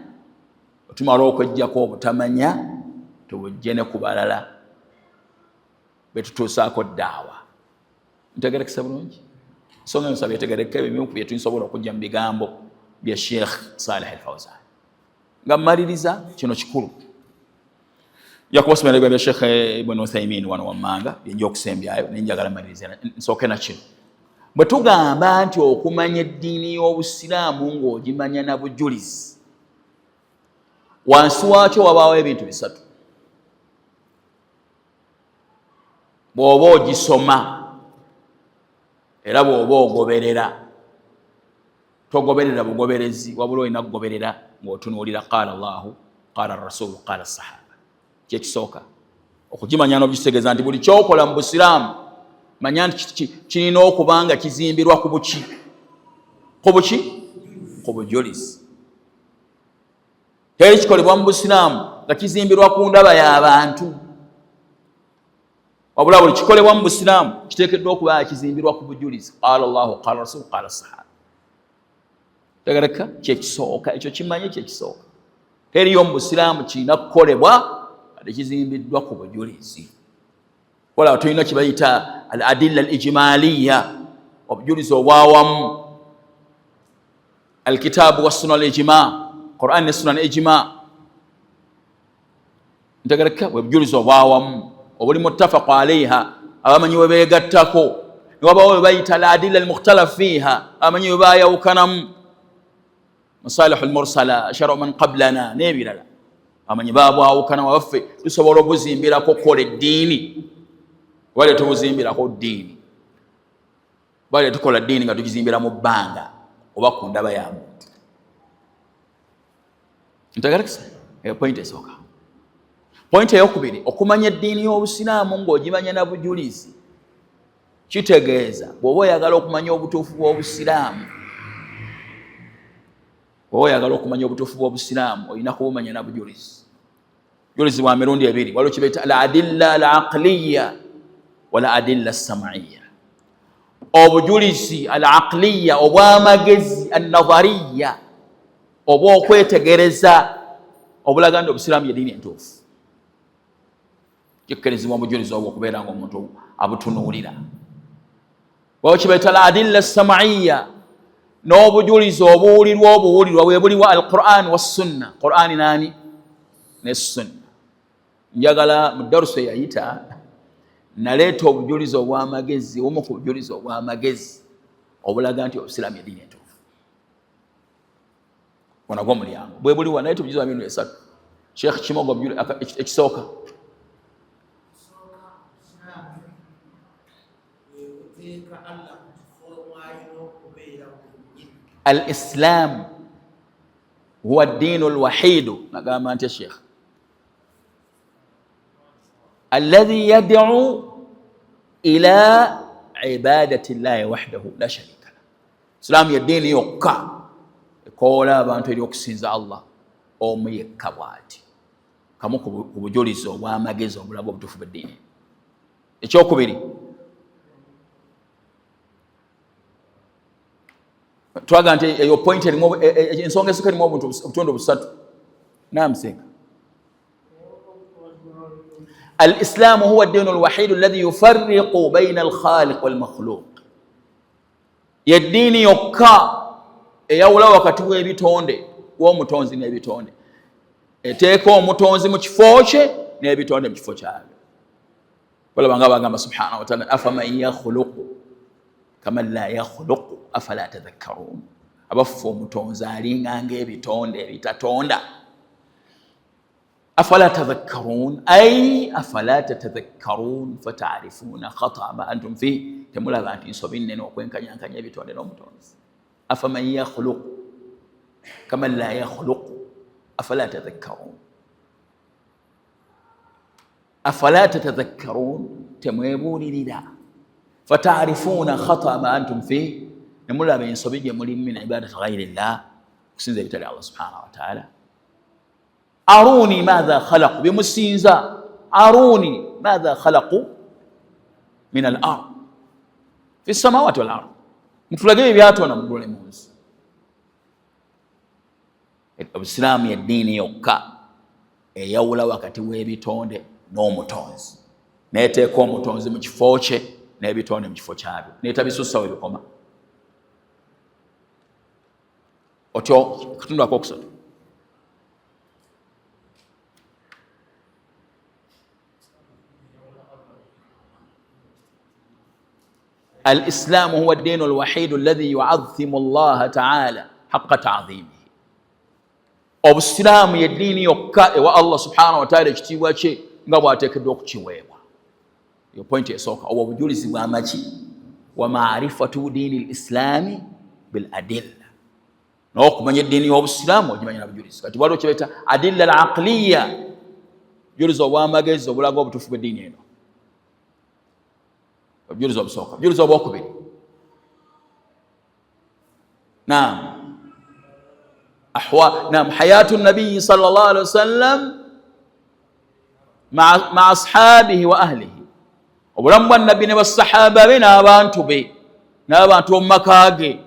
otumala okwejjako obutamanya tubujje ne ku balala betutuusaako ddaawa. Ntegerekesa bulungi? Nsonga ensaba etegereka ebimu ku byetusobola okujja mu bigambo bya Sheikh Saleh Al Fawzan. Nga mmaliriza, kino kikulu, nja kubasomera ebigambo bya Sheikh Ibn Uthaymin wano wammanga byenja okusembyayo, naye njagala mmalirize nsooke na kino. Bwe tugamba nti okumanya eddiini y'Obusiraamu ng'ogimanya na bujulizi, wansi waakyo wabaawo ebintu bisatu. Bw'oba ogisoma era bw'oba ogoberera, togoberera bugoberezi, wabula olina kugoberera ng'otunuulira qaala Allahu, qaala rasulu, qaala sahaba. Kyekisooka okugimanya n'okugitegeeza nti buli kyokola mu Busiraamu manya nti kirina okuba nga kizimbirwa ku buki ku bujulizi. Teri kikolebwa mu Busiraamu nga kizimbirwa ku ndaba y'abantu, wabula buli kikolebwa mu Busiraamu kiteekeddwa okuba nga kizimbirwa ku bujulizi, qaala Allahu, qaala rasul, qaala sahaba. Tegereka? Kyekisooka ekyo kimanye, kyekisooka. Teriyo mu Busiraamu kirina kukolebwa nga tekizimbiddwa ku bujulizi. Wala tulina kibayita al adilla al ijmaliya, obujulizi obwawamu, alkitabu wassuna al ijma, Quran ne sunna ne ijma. Ntegereka? Bwe bujulizi obwawamu obuli muttafaqu alaiha, abamanyi we beegattako. Newabawo we bayita al adilla al mukhtalaf fiha, abamanyi we bayawukanamu, masalihu lmursala, sharu man qablana n'ebirala, abamanyi babwawukanamu. Abaffe tusobola obuzimbirako okukola eddiini oba tetubuzimbirako ddiini? Oba tetukola ddiini nga tugizimbira mu bbanga oba ku ndaba ya muntu? Ntegerekesa? Eyo point esooka. Point eyokubiri, okumanya eddiini y'Obusiraamu ng'ogimanya na bujulizi kitegeeza bw'oba oyagala okumanya obutuufu bw'Obusiraamu, bw'oba oyagala okumanya obutuufu bw'Obusiraamu olina kubumanya na bujulizi. Bujulizi bwa mirundi ebiri. Waliwo kibaita al adilla al aqliya wal adilla samaiya. Obujulizi al aqliya, obw'amagezi, an nazariya, obw'okwetegereza, obulaga nti Obusiraamu yeddiini entuufu, kikkirizibwa obujulizi obwo okubeera nga omuntu abutunuulira. Waliwo kibaita al adilla samaiya, n'obujulizi obuwulirwa. Obuwulirwa bwe buliwa? Al Quran wassunna, Qurani nani ne sunna. Njagala mu daruso eyayita naleeta obujulizi obw'amagezi, obumu ku bujulizi obw'amagezi obulaga nti Obusiraamu eddiini entuufu. Ono gw'omulyango bwe buliwa? Naleeta obujulizi bwa mirundi esatu. Sheekh Kimogo, ekisooka. Ekisooka, Obusiraamu Al-Islam huwa ddiinu lwahidu, nagamba ntya Sheikh, alladhi yad'u ila ibadati llahi wahdahu la sharika lah. Islaamu yeddiini yokka ekoola abantu eri okusinza Allah omu yekka bw'ati. Kamu ku bujulizi obw'amagezi obulaga obutuufu bw'eddiini. Ekyokubiri, twaga nti eyo point erimu ensonga esooka erimu obuntu obutundu busatu. Naam seeka. Alislaamu huwa ddiinu alwahidu alladhi yufarriqu baina alkhaliq walmakhluq, yeddiini yokka eyawula wakati w'ebitonde w'omutonzi n'ebitonde, eteeka omutonzi mu kifo kye n'ebitonde mu kifo kyabyo. Balaba nga bagamba subhanahu wa taala, afaman yakhluqu kaman la yakhluqu afala tadhakkarun, abaffe omutonzi alinganga ebitonde ebitatonda. Afala tadhakkarun, ay afala tatadhakkarun fatarifuna khata ma antum fi, temulaba nti nsobi nnene okwenkanyankanya ebitonde n'omutonzi. Afaman yakhluqu kaman la yakhluqu afala tadhakkarun, afala tatadhakkarun, temwebuulirira. Fatarifuna khata ma antum fi, nemulaba ensobi gye mulimu min ibadati ghairi llah, okusinza ebitali Allah subhanahu wa taala. Aruni madha khalaqu, byemusinza, aruni madha khalaqu min al ard fi samawati wal ard, mutulage ebyo byatonda mu ggulu ne mu nsi. Obusiraamu yeddiini yokka eyawula wakati w'ebitonde n'omutonzi, neteeka omutonzi mu kifo kye n'ebitonde mu kifo kyabyo, netabisussa we bikoma. Otyo katundu akokusatu, Alislamu huwa ddiinu alwahidu alladhi yuadhimu llaha taala haqa taadhimihi, obusiraamu yeddiini yokka ewa Allah subhanahu wataala ekitiibwa kye nga bw'ateekeddwa okukiweebwa. Eyo pointi esooka. Obwo obujulizi bwamaki wa marifatu diini lislaami bil adilla, n'okumanya eddiini y'obusiraamu ogimanya na bujulizi. Kati waliwo kyebaita adilla al aqliya, bujulizi obw'amagezi obulaga obutuufu bw'eddiini eno. Obujulizi obusooka. Obujulizi obwokubiri, naam, ahwa naam, hayatu nabiyi sallallahu alaihi wasallam maa ashabihi wa ahlihi, obulamu bwa nabbi ne basahaba be n'abantu be n'abantu omu maka ge.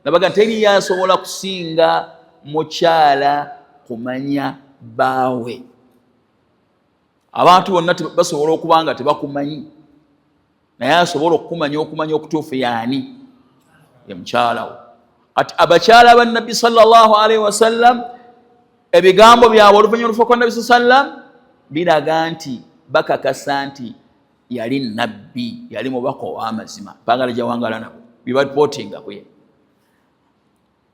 Nabaga teri yasobola kusinga mukyala kumanya baawe. Abantu bonna basobola okuba nga tebakumanyi, naye asobola okukumanya okumanya okutuufu yaani? Ye mukyala wo. Kati abakyala ba nabbi sallallahu alaihi wasallam, ebigambo byabwe oluvannyuma olufa kwa nabbi sallam biraga nti bakakasa nti yali nabbi, yali mubaka ow'amazima, pangala gyawangala nabo byebaripootinga kuye.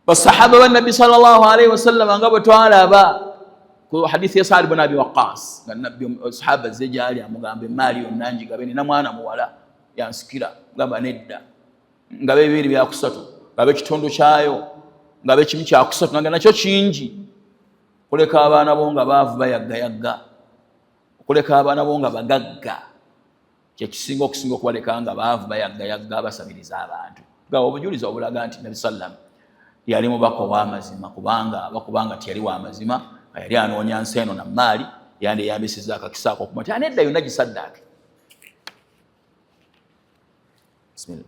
Basahaba ba nabbi sallallahu alaihi wasallam, nga bwe twalaba ku hadithi ya Saad ibn Abi Waqqas, nga nabbi sahaba ze gyali amugamba emaali yonna njigabe, nina mwana muwala yansikira, gamba nedda, nga bibiri byakusatu, nga bekitundu kyayo, nga bekimu kyakusatu, nga nakyo kingi. Kuleka abaana bo nga baavu bayaggayagga, okuleka abaana bo nga bagagga kyekisinga okusinga okubaleka nga baavu bayaggayagga basabiriza abantu. Gaba obujulizi obulaga nti nabi sallam yali mubaka ow'amazima, kubanga abakubanga tiyali w'amazima nga yali anoonya nsi eno na maali, yandiyambisiza akakisa ako okuma ti anedda yonna gisaddaake. Bismillah.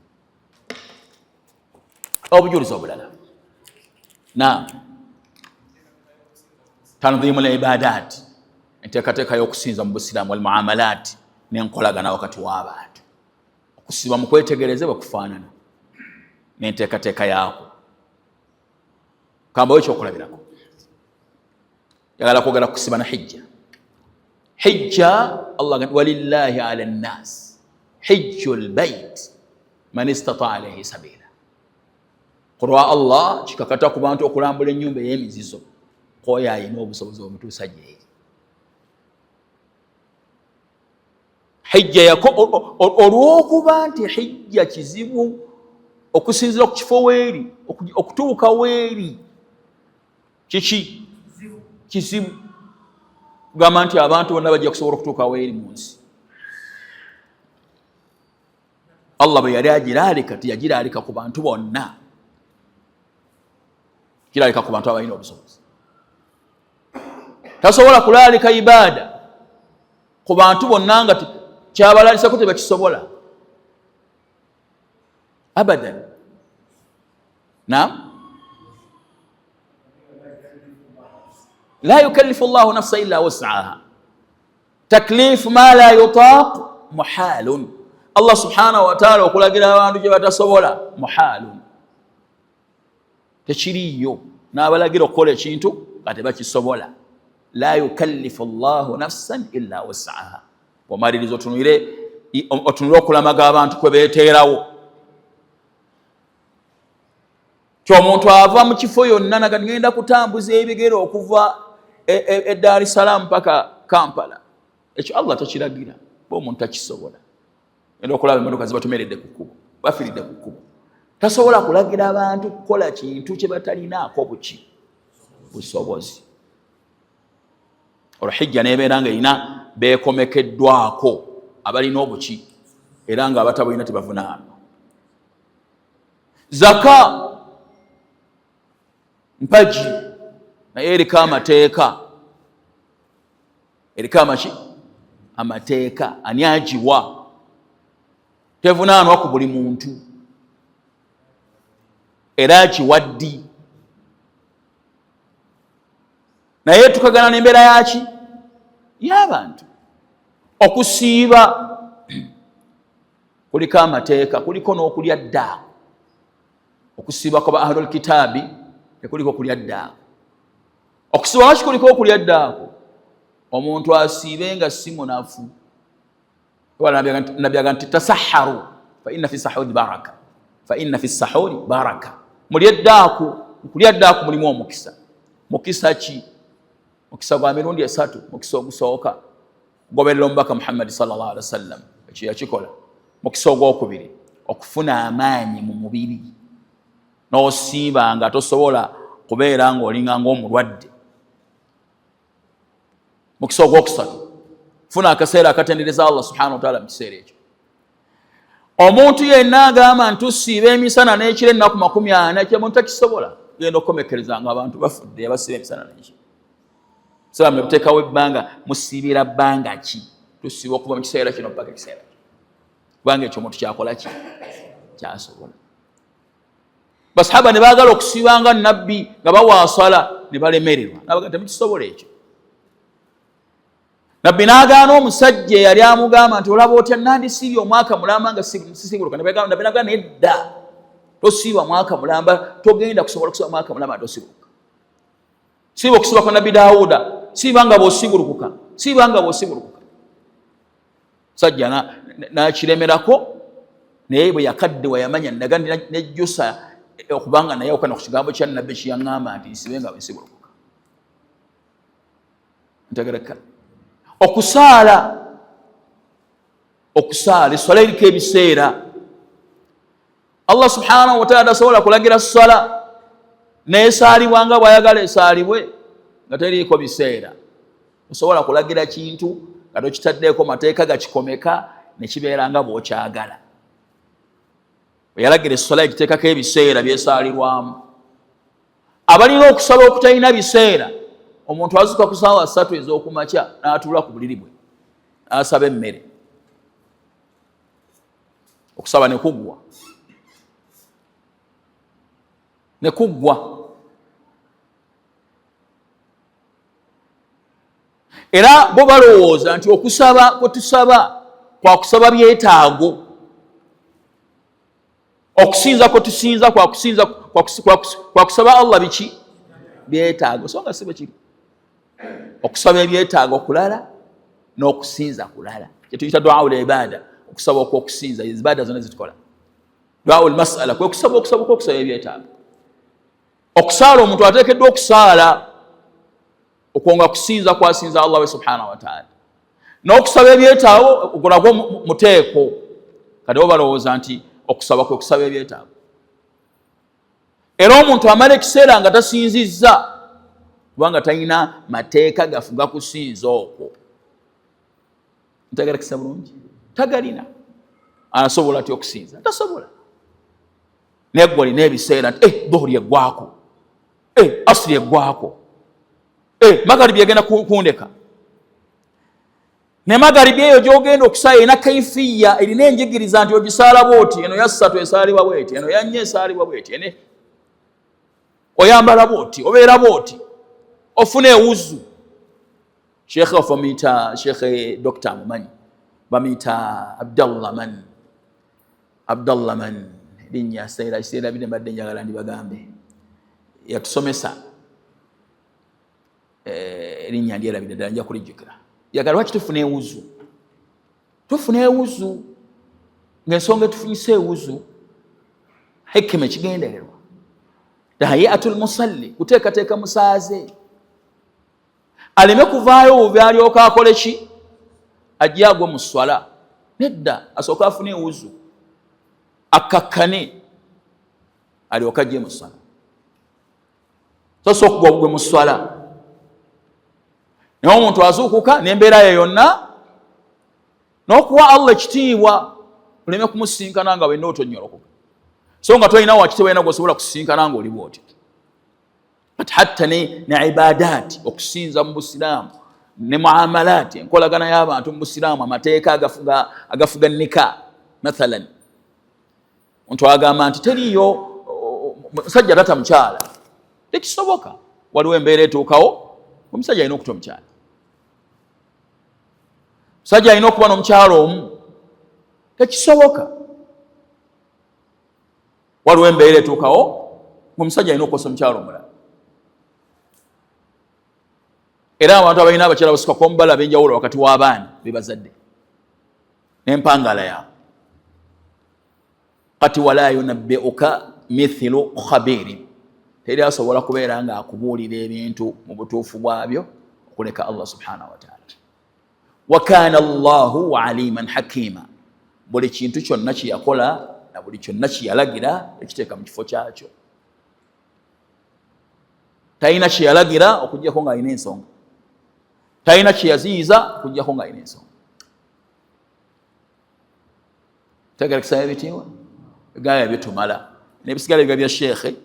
Obujulizi obulala, naam, tanzimu libadat, enteekateeka y'okusinza mu busiraamu, walmuamalat, n'enkolagana wakati w'abantu, okusiba mu kwetegereze bwe kufaanana n'enteekateeka yaako. Kambawo ekyokulabirako, yagala kwogera kusiba na hijja. Hijja, Allah walillahi ala nnas hijju lbait man istataa alaihi sabila, kulwa Allah kikakata ku bantu okulambula ennyumba ey'emizizo koyo ayina obusobozi omutuusa gyeri. Hijja yako olw'okuba nti hijja kizibu okusinziira ku kifo weeri, okutuuka weeri kiki kizibu, kugamba nti abantu bonna bajja kusobola okutuuka weeri mu nsi. Allah bwe yali agiraalika teyagiraalika ku bantu bonna, giraalika ku bantu abalina obusobozi. Tasobola kulaalika ibaada ku bantu bonna nga kyabalalisako tebakisobola abadan. Naam, la yukallifu llahu nafsa illa wus'aha, taklifu ma la yutaq muhalun. Allah subhanahu wa ta'ala okulagira abantu gye batasobola muhalun, tekiriiyo. N'abalagira okukola ekintu nga tebakisobola. La yukallifu llahu nafsan illa wus'aha. Omaliriza otunulire okulamaga abantu kwe beeteerawo. Kyomuntu ava mu kifo yonna naga ngenda kutambuza ebigere okuva e Dar es Salaam mpaka Kampala. Ekyo Allah takiragira, bo omuntu takisobola. Ngenda okulaba emmotoka zibatumeredde ku kkubo, bafiiridde ku kkubo. Tasobola kulagira abantu kukola kintu kye batalinaako buki busobozi. Olwo hijja n'ebeera nga erina beekomekeddwako abalina obuki, era nga abatabulina tebavunaanwa. Zaka mpagi naye eriko amateeka, eriko amaki amateeka, ani agiwa? Tevunaanwa ku buli muntu, era agiwa ddi? Naye tukagana n'embeera yaki y'abantu. Okusiiba kuliko amateeka, kuliko n'okulya dda. Okusiiba kwa ba ahlul kitaabi tekuliko kulya ddaako. Okusiiba lwaki kuliko okulya ddaako? Omuntu asiibe nga si munafu. Nabyaga nti tasaharu fa inna fi sahuri baraka, fa inna fi sahuri baraka. Mulye ddaako, kulya ddaako mulimu omukisa. Mukisa ki? Mukisa gwa mirundi esatu. Mukisa ogusooka kugoberera omubaka Muhammad sallallahu alaihi wasallam, ekyo yakikola. Mukisa ogwokubiri okufuna amaanyi mu mubiri, n'osiiba nga tosobola kubeera ng'olinga ng'omulwadde. Mukisa ogwokusatu funa akaseera akatendereza Allah subhanahu wa ta'ala mu kiseera ekyo. Omuntu yenna agamba nti tusiiba emisana n'ekiro ennaku 40, ekyo omuntu takisobola. Genda okukomekereza nga abantu bafudde abasiiba emisana n'ekiro. Saba muteekawo ebbanga, musiibira bbanga ki? Tusiiba okuva mu kiseera kino mpaka ekiseera kino, kubanga ekyo omuntu kyakola ki kyasobola. Basahaba ne baagala okusiiba nga nabbi nga bawaasala ne balemererwa, nabaga temukisobola ekyo. Nabbi n'agaana omusajja eyali amugamba nti olaba otya nandisiibye omwaka mulamba nga sisibuluka. Nabbi n'agaana nedda, tosiiba mwaka mulamba, togenda kusobola kusiiba mwaka mulamba tosibuluka. Siiba okusiiba kwa Nabbi Dawuda, siiba nga bw'osibulukuka, siiba nga bw'osibulukuka. Sajja n'akiremerako, naye bwe yakaddewa yamanya naga nejjusa okubanga naye okana ku kigambo kya Nabbi kyeyaŋŋamba nti nsibe nga bwensibulukuka. Ntegereka. Okusaala, okusaala esswala eriko ebiseera. Allah subhanahu wa ta'ala tasobola kulagira sswala n'esaalibwa nga bw'ayagala esaalibwe nga teriiko biseera. Osobola kulagira kintu nga tokitaddeeko mateeka gakikomeka ne kibeera nga bw'okyagala. Bwe yalagira esswala egiteekako ebiseera byesaalirwamu. Abalina okusaba okutalina biseera, omuntu azuuka ku ssaawa 3 ez'okumakya n'atuula ku buliri bwe n'asaba emmere, okusaba ne kuggwa, ne kuggwa. Era bo balowooza nti okusaba kwe tusaba kwa kusaba byetaago, okusinza kwe tusinza kwa kusinza kwa kusaba Allah biki byetaago, so nga si bwe kiri. Okusaba ebyetaago kulala n'okusinza kulala, kye tuyita duaul ibada, okusaba okw'okusinza. Ibada zonna zitukola duaul masala, kwe kusaba okusaba okw'okusaba ebyetaago. Okusaala, omuntu ateekeddwa okusaala okwo nga kusinza kwasinza Allah we subhanahu wa ta'ala. N'okusaba ebyetaago ogulagwo muteeko. Kati bo balowooza nti okusaba kwe kusaba ebyetaago. Era omuntu amala ekiseera nga tasinzizza kubanga talina mateeka gafuga kusinza okwo. Ntegerekesa bulungi? Tagalina. Asobola atya okusinza? Tasobola. Naye gwe olina ebiseera nti dhuhuri eggwako, asiri eggwako, magaribi egenda kundeka. Ne magaribi eyo gyogenda okusaala erina kaifiya, erina enjigiriza nti ogisaala bwoti, eno ya ssatu esaalibwa bweti, eno ya nnya esaalibwa bweti, ene oyambala bwoti, obeera bwoti, ofuna ewuzu. Sheikh waffe bamuyita Sheikh Dokita amumanyi, bamuyita Abdallah man Abdallah man linnya seera kiseera bine mbadde njagala ndibagambe. Yatusomesa erinnya ndyerabidde ddala, nja kulijjukira. Yagala lwaki tufuna ewuzu? Tufuna ewuzu ng'ensonga etufunyisa ewuzu hikima, ekigendererwa tahiyatul musalli, kuteekateeka musaaze aleme kuvaayo bubi alyoka akole ki, ajje agwe mu swala. Nedda, asooke afune ewuzu akkakkane alyoke ajje mu swala. So si okugwa obugwe mu swala. Naye omuntu azuukuka n'embeera ye yonna n'okuwa Allah ekitiibwa, oleme kumusinkana nga wenna otonyolokoka, so nga tolina wakitiibwa yena gwosobola kusinkana nga oli bwotyo. But hatta ne ibadaati, okusinza mu busiraamu, ne muamalaati, enkolagana y'abantu mu busiraamu, amateeka agafuga nika. Mathalan, omuntu agamba nti teriyo musajja tata mukyala, tekisoboka. Waliwo embeera etuukawo omusajja alina okuta omukyala, omusajja alina okuba n'omukyala omu, tekisoboka. Waliwo embeera etuukawo omusajja alina okukosa omukyala omulala. Era abantu abalina abakyala basuka kwomubala ab'enjawulo wakati w'abaana bebazadde n'empangala yaabwe. Kati wala yunabbiuka mithilu khabiri, teri asobola kubeera nga akubuulira ebintu mu butuufu bwabyo okuleka Allah subhanahu wa ta'ala. Wa kana Allahu aliman hakima, buli kintu kyonna kyeyakola na buli kyonna kyeyalagira ekiteeka mu kifo kyakyo. Talina kyeyalagira okuggyako ng'alina ensonga, talina kyeyaziyiza okuggyako ng'alina ensonga. Tegerekesa ebitiibwa gaya bitumala n'ebisigala biba bya sheekhe,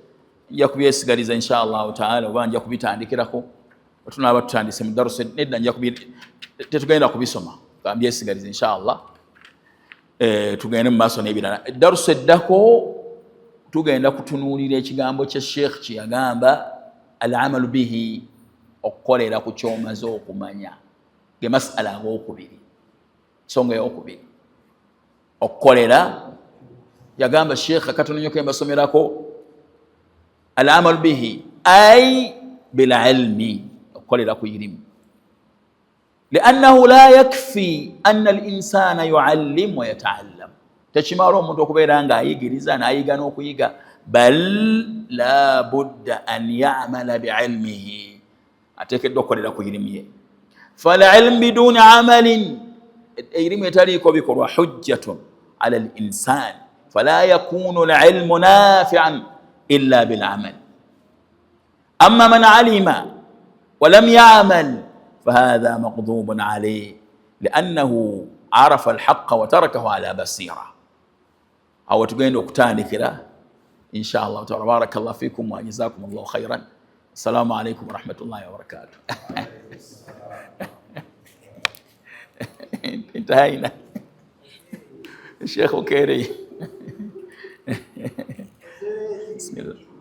nja kubyesigaliza insha allahu taala, oba nja kubitandikirako tunaaba tutandise mu darusa. Nedda, nja tetugenda kubisoma, mbyesigaliza insha allah. Tugende mu maaso n'ebirala. Darusa eddako tugenda kutunuulira ekigambo kya sheekh kyeyagamba alamalu bihi, okukolera ku kyomaze okumanya, ge masala ag'okubiri, nsonga eyokubiri okukolera. Yagamba sheekh akatono nnyo ke mbasomerako, alamalu bihi ay bililmi, okukolera ku irimu, liannahu la yakfi anna alinsana yuallim wa yataallam, tekimala omuntu okubeera nga ayigiriza n'ayiga n'okuyiga, bal la budda an yamala biilmihi, ateekeddwa okukolera ku irimu ye. Falilmu biduni amalin, irimu etaliiko bikolwa, hujjatun ala linsan, fala yakunu lilmu nafian illa bilamal. Amma man alima walam yamal fahadha maqdubun alayh liannahu arafa alhaqa watarakahu ala basira. Awo tugenda okutandikira insha allahu taala. Barakallah fikum wa jazakum llahu khairan. Assalamu alaikum warahmatullahi wabarakatuh. Intahayna Sheikh Okere. Bismillah.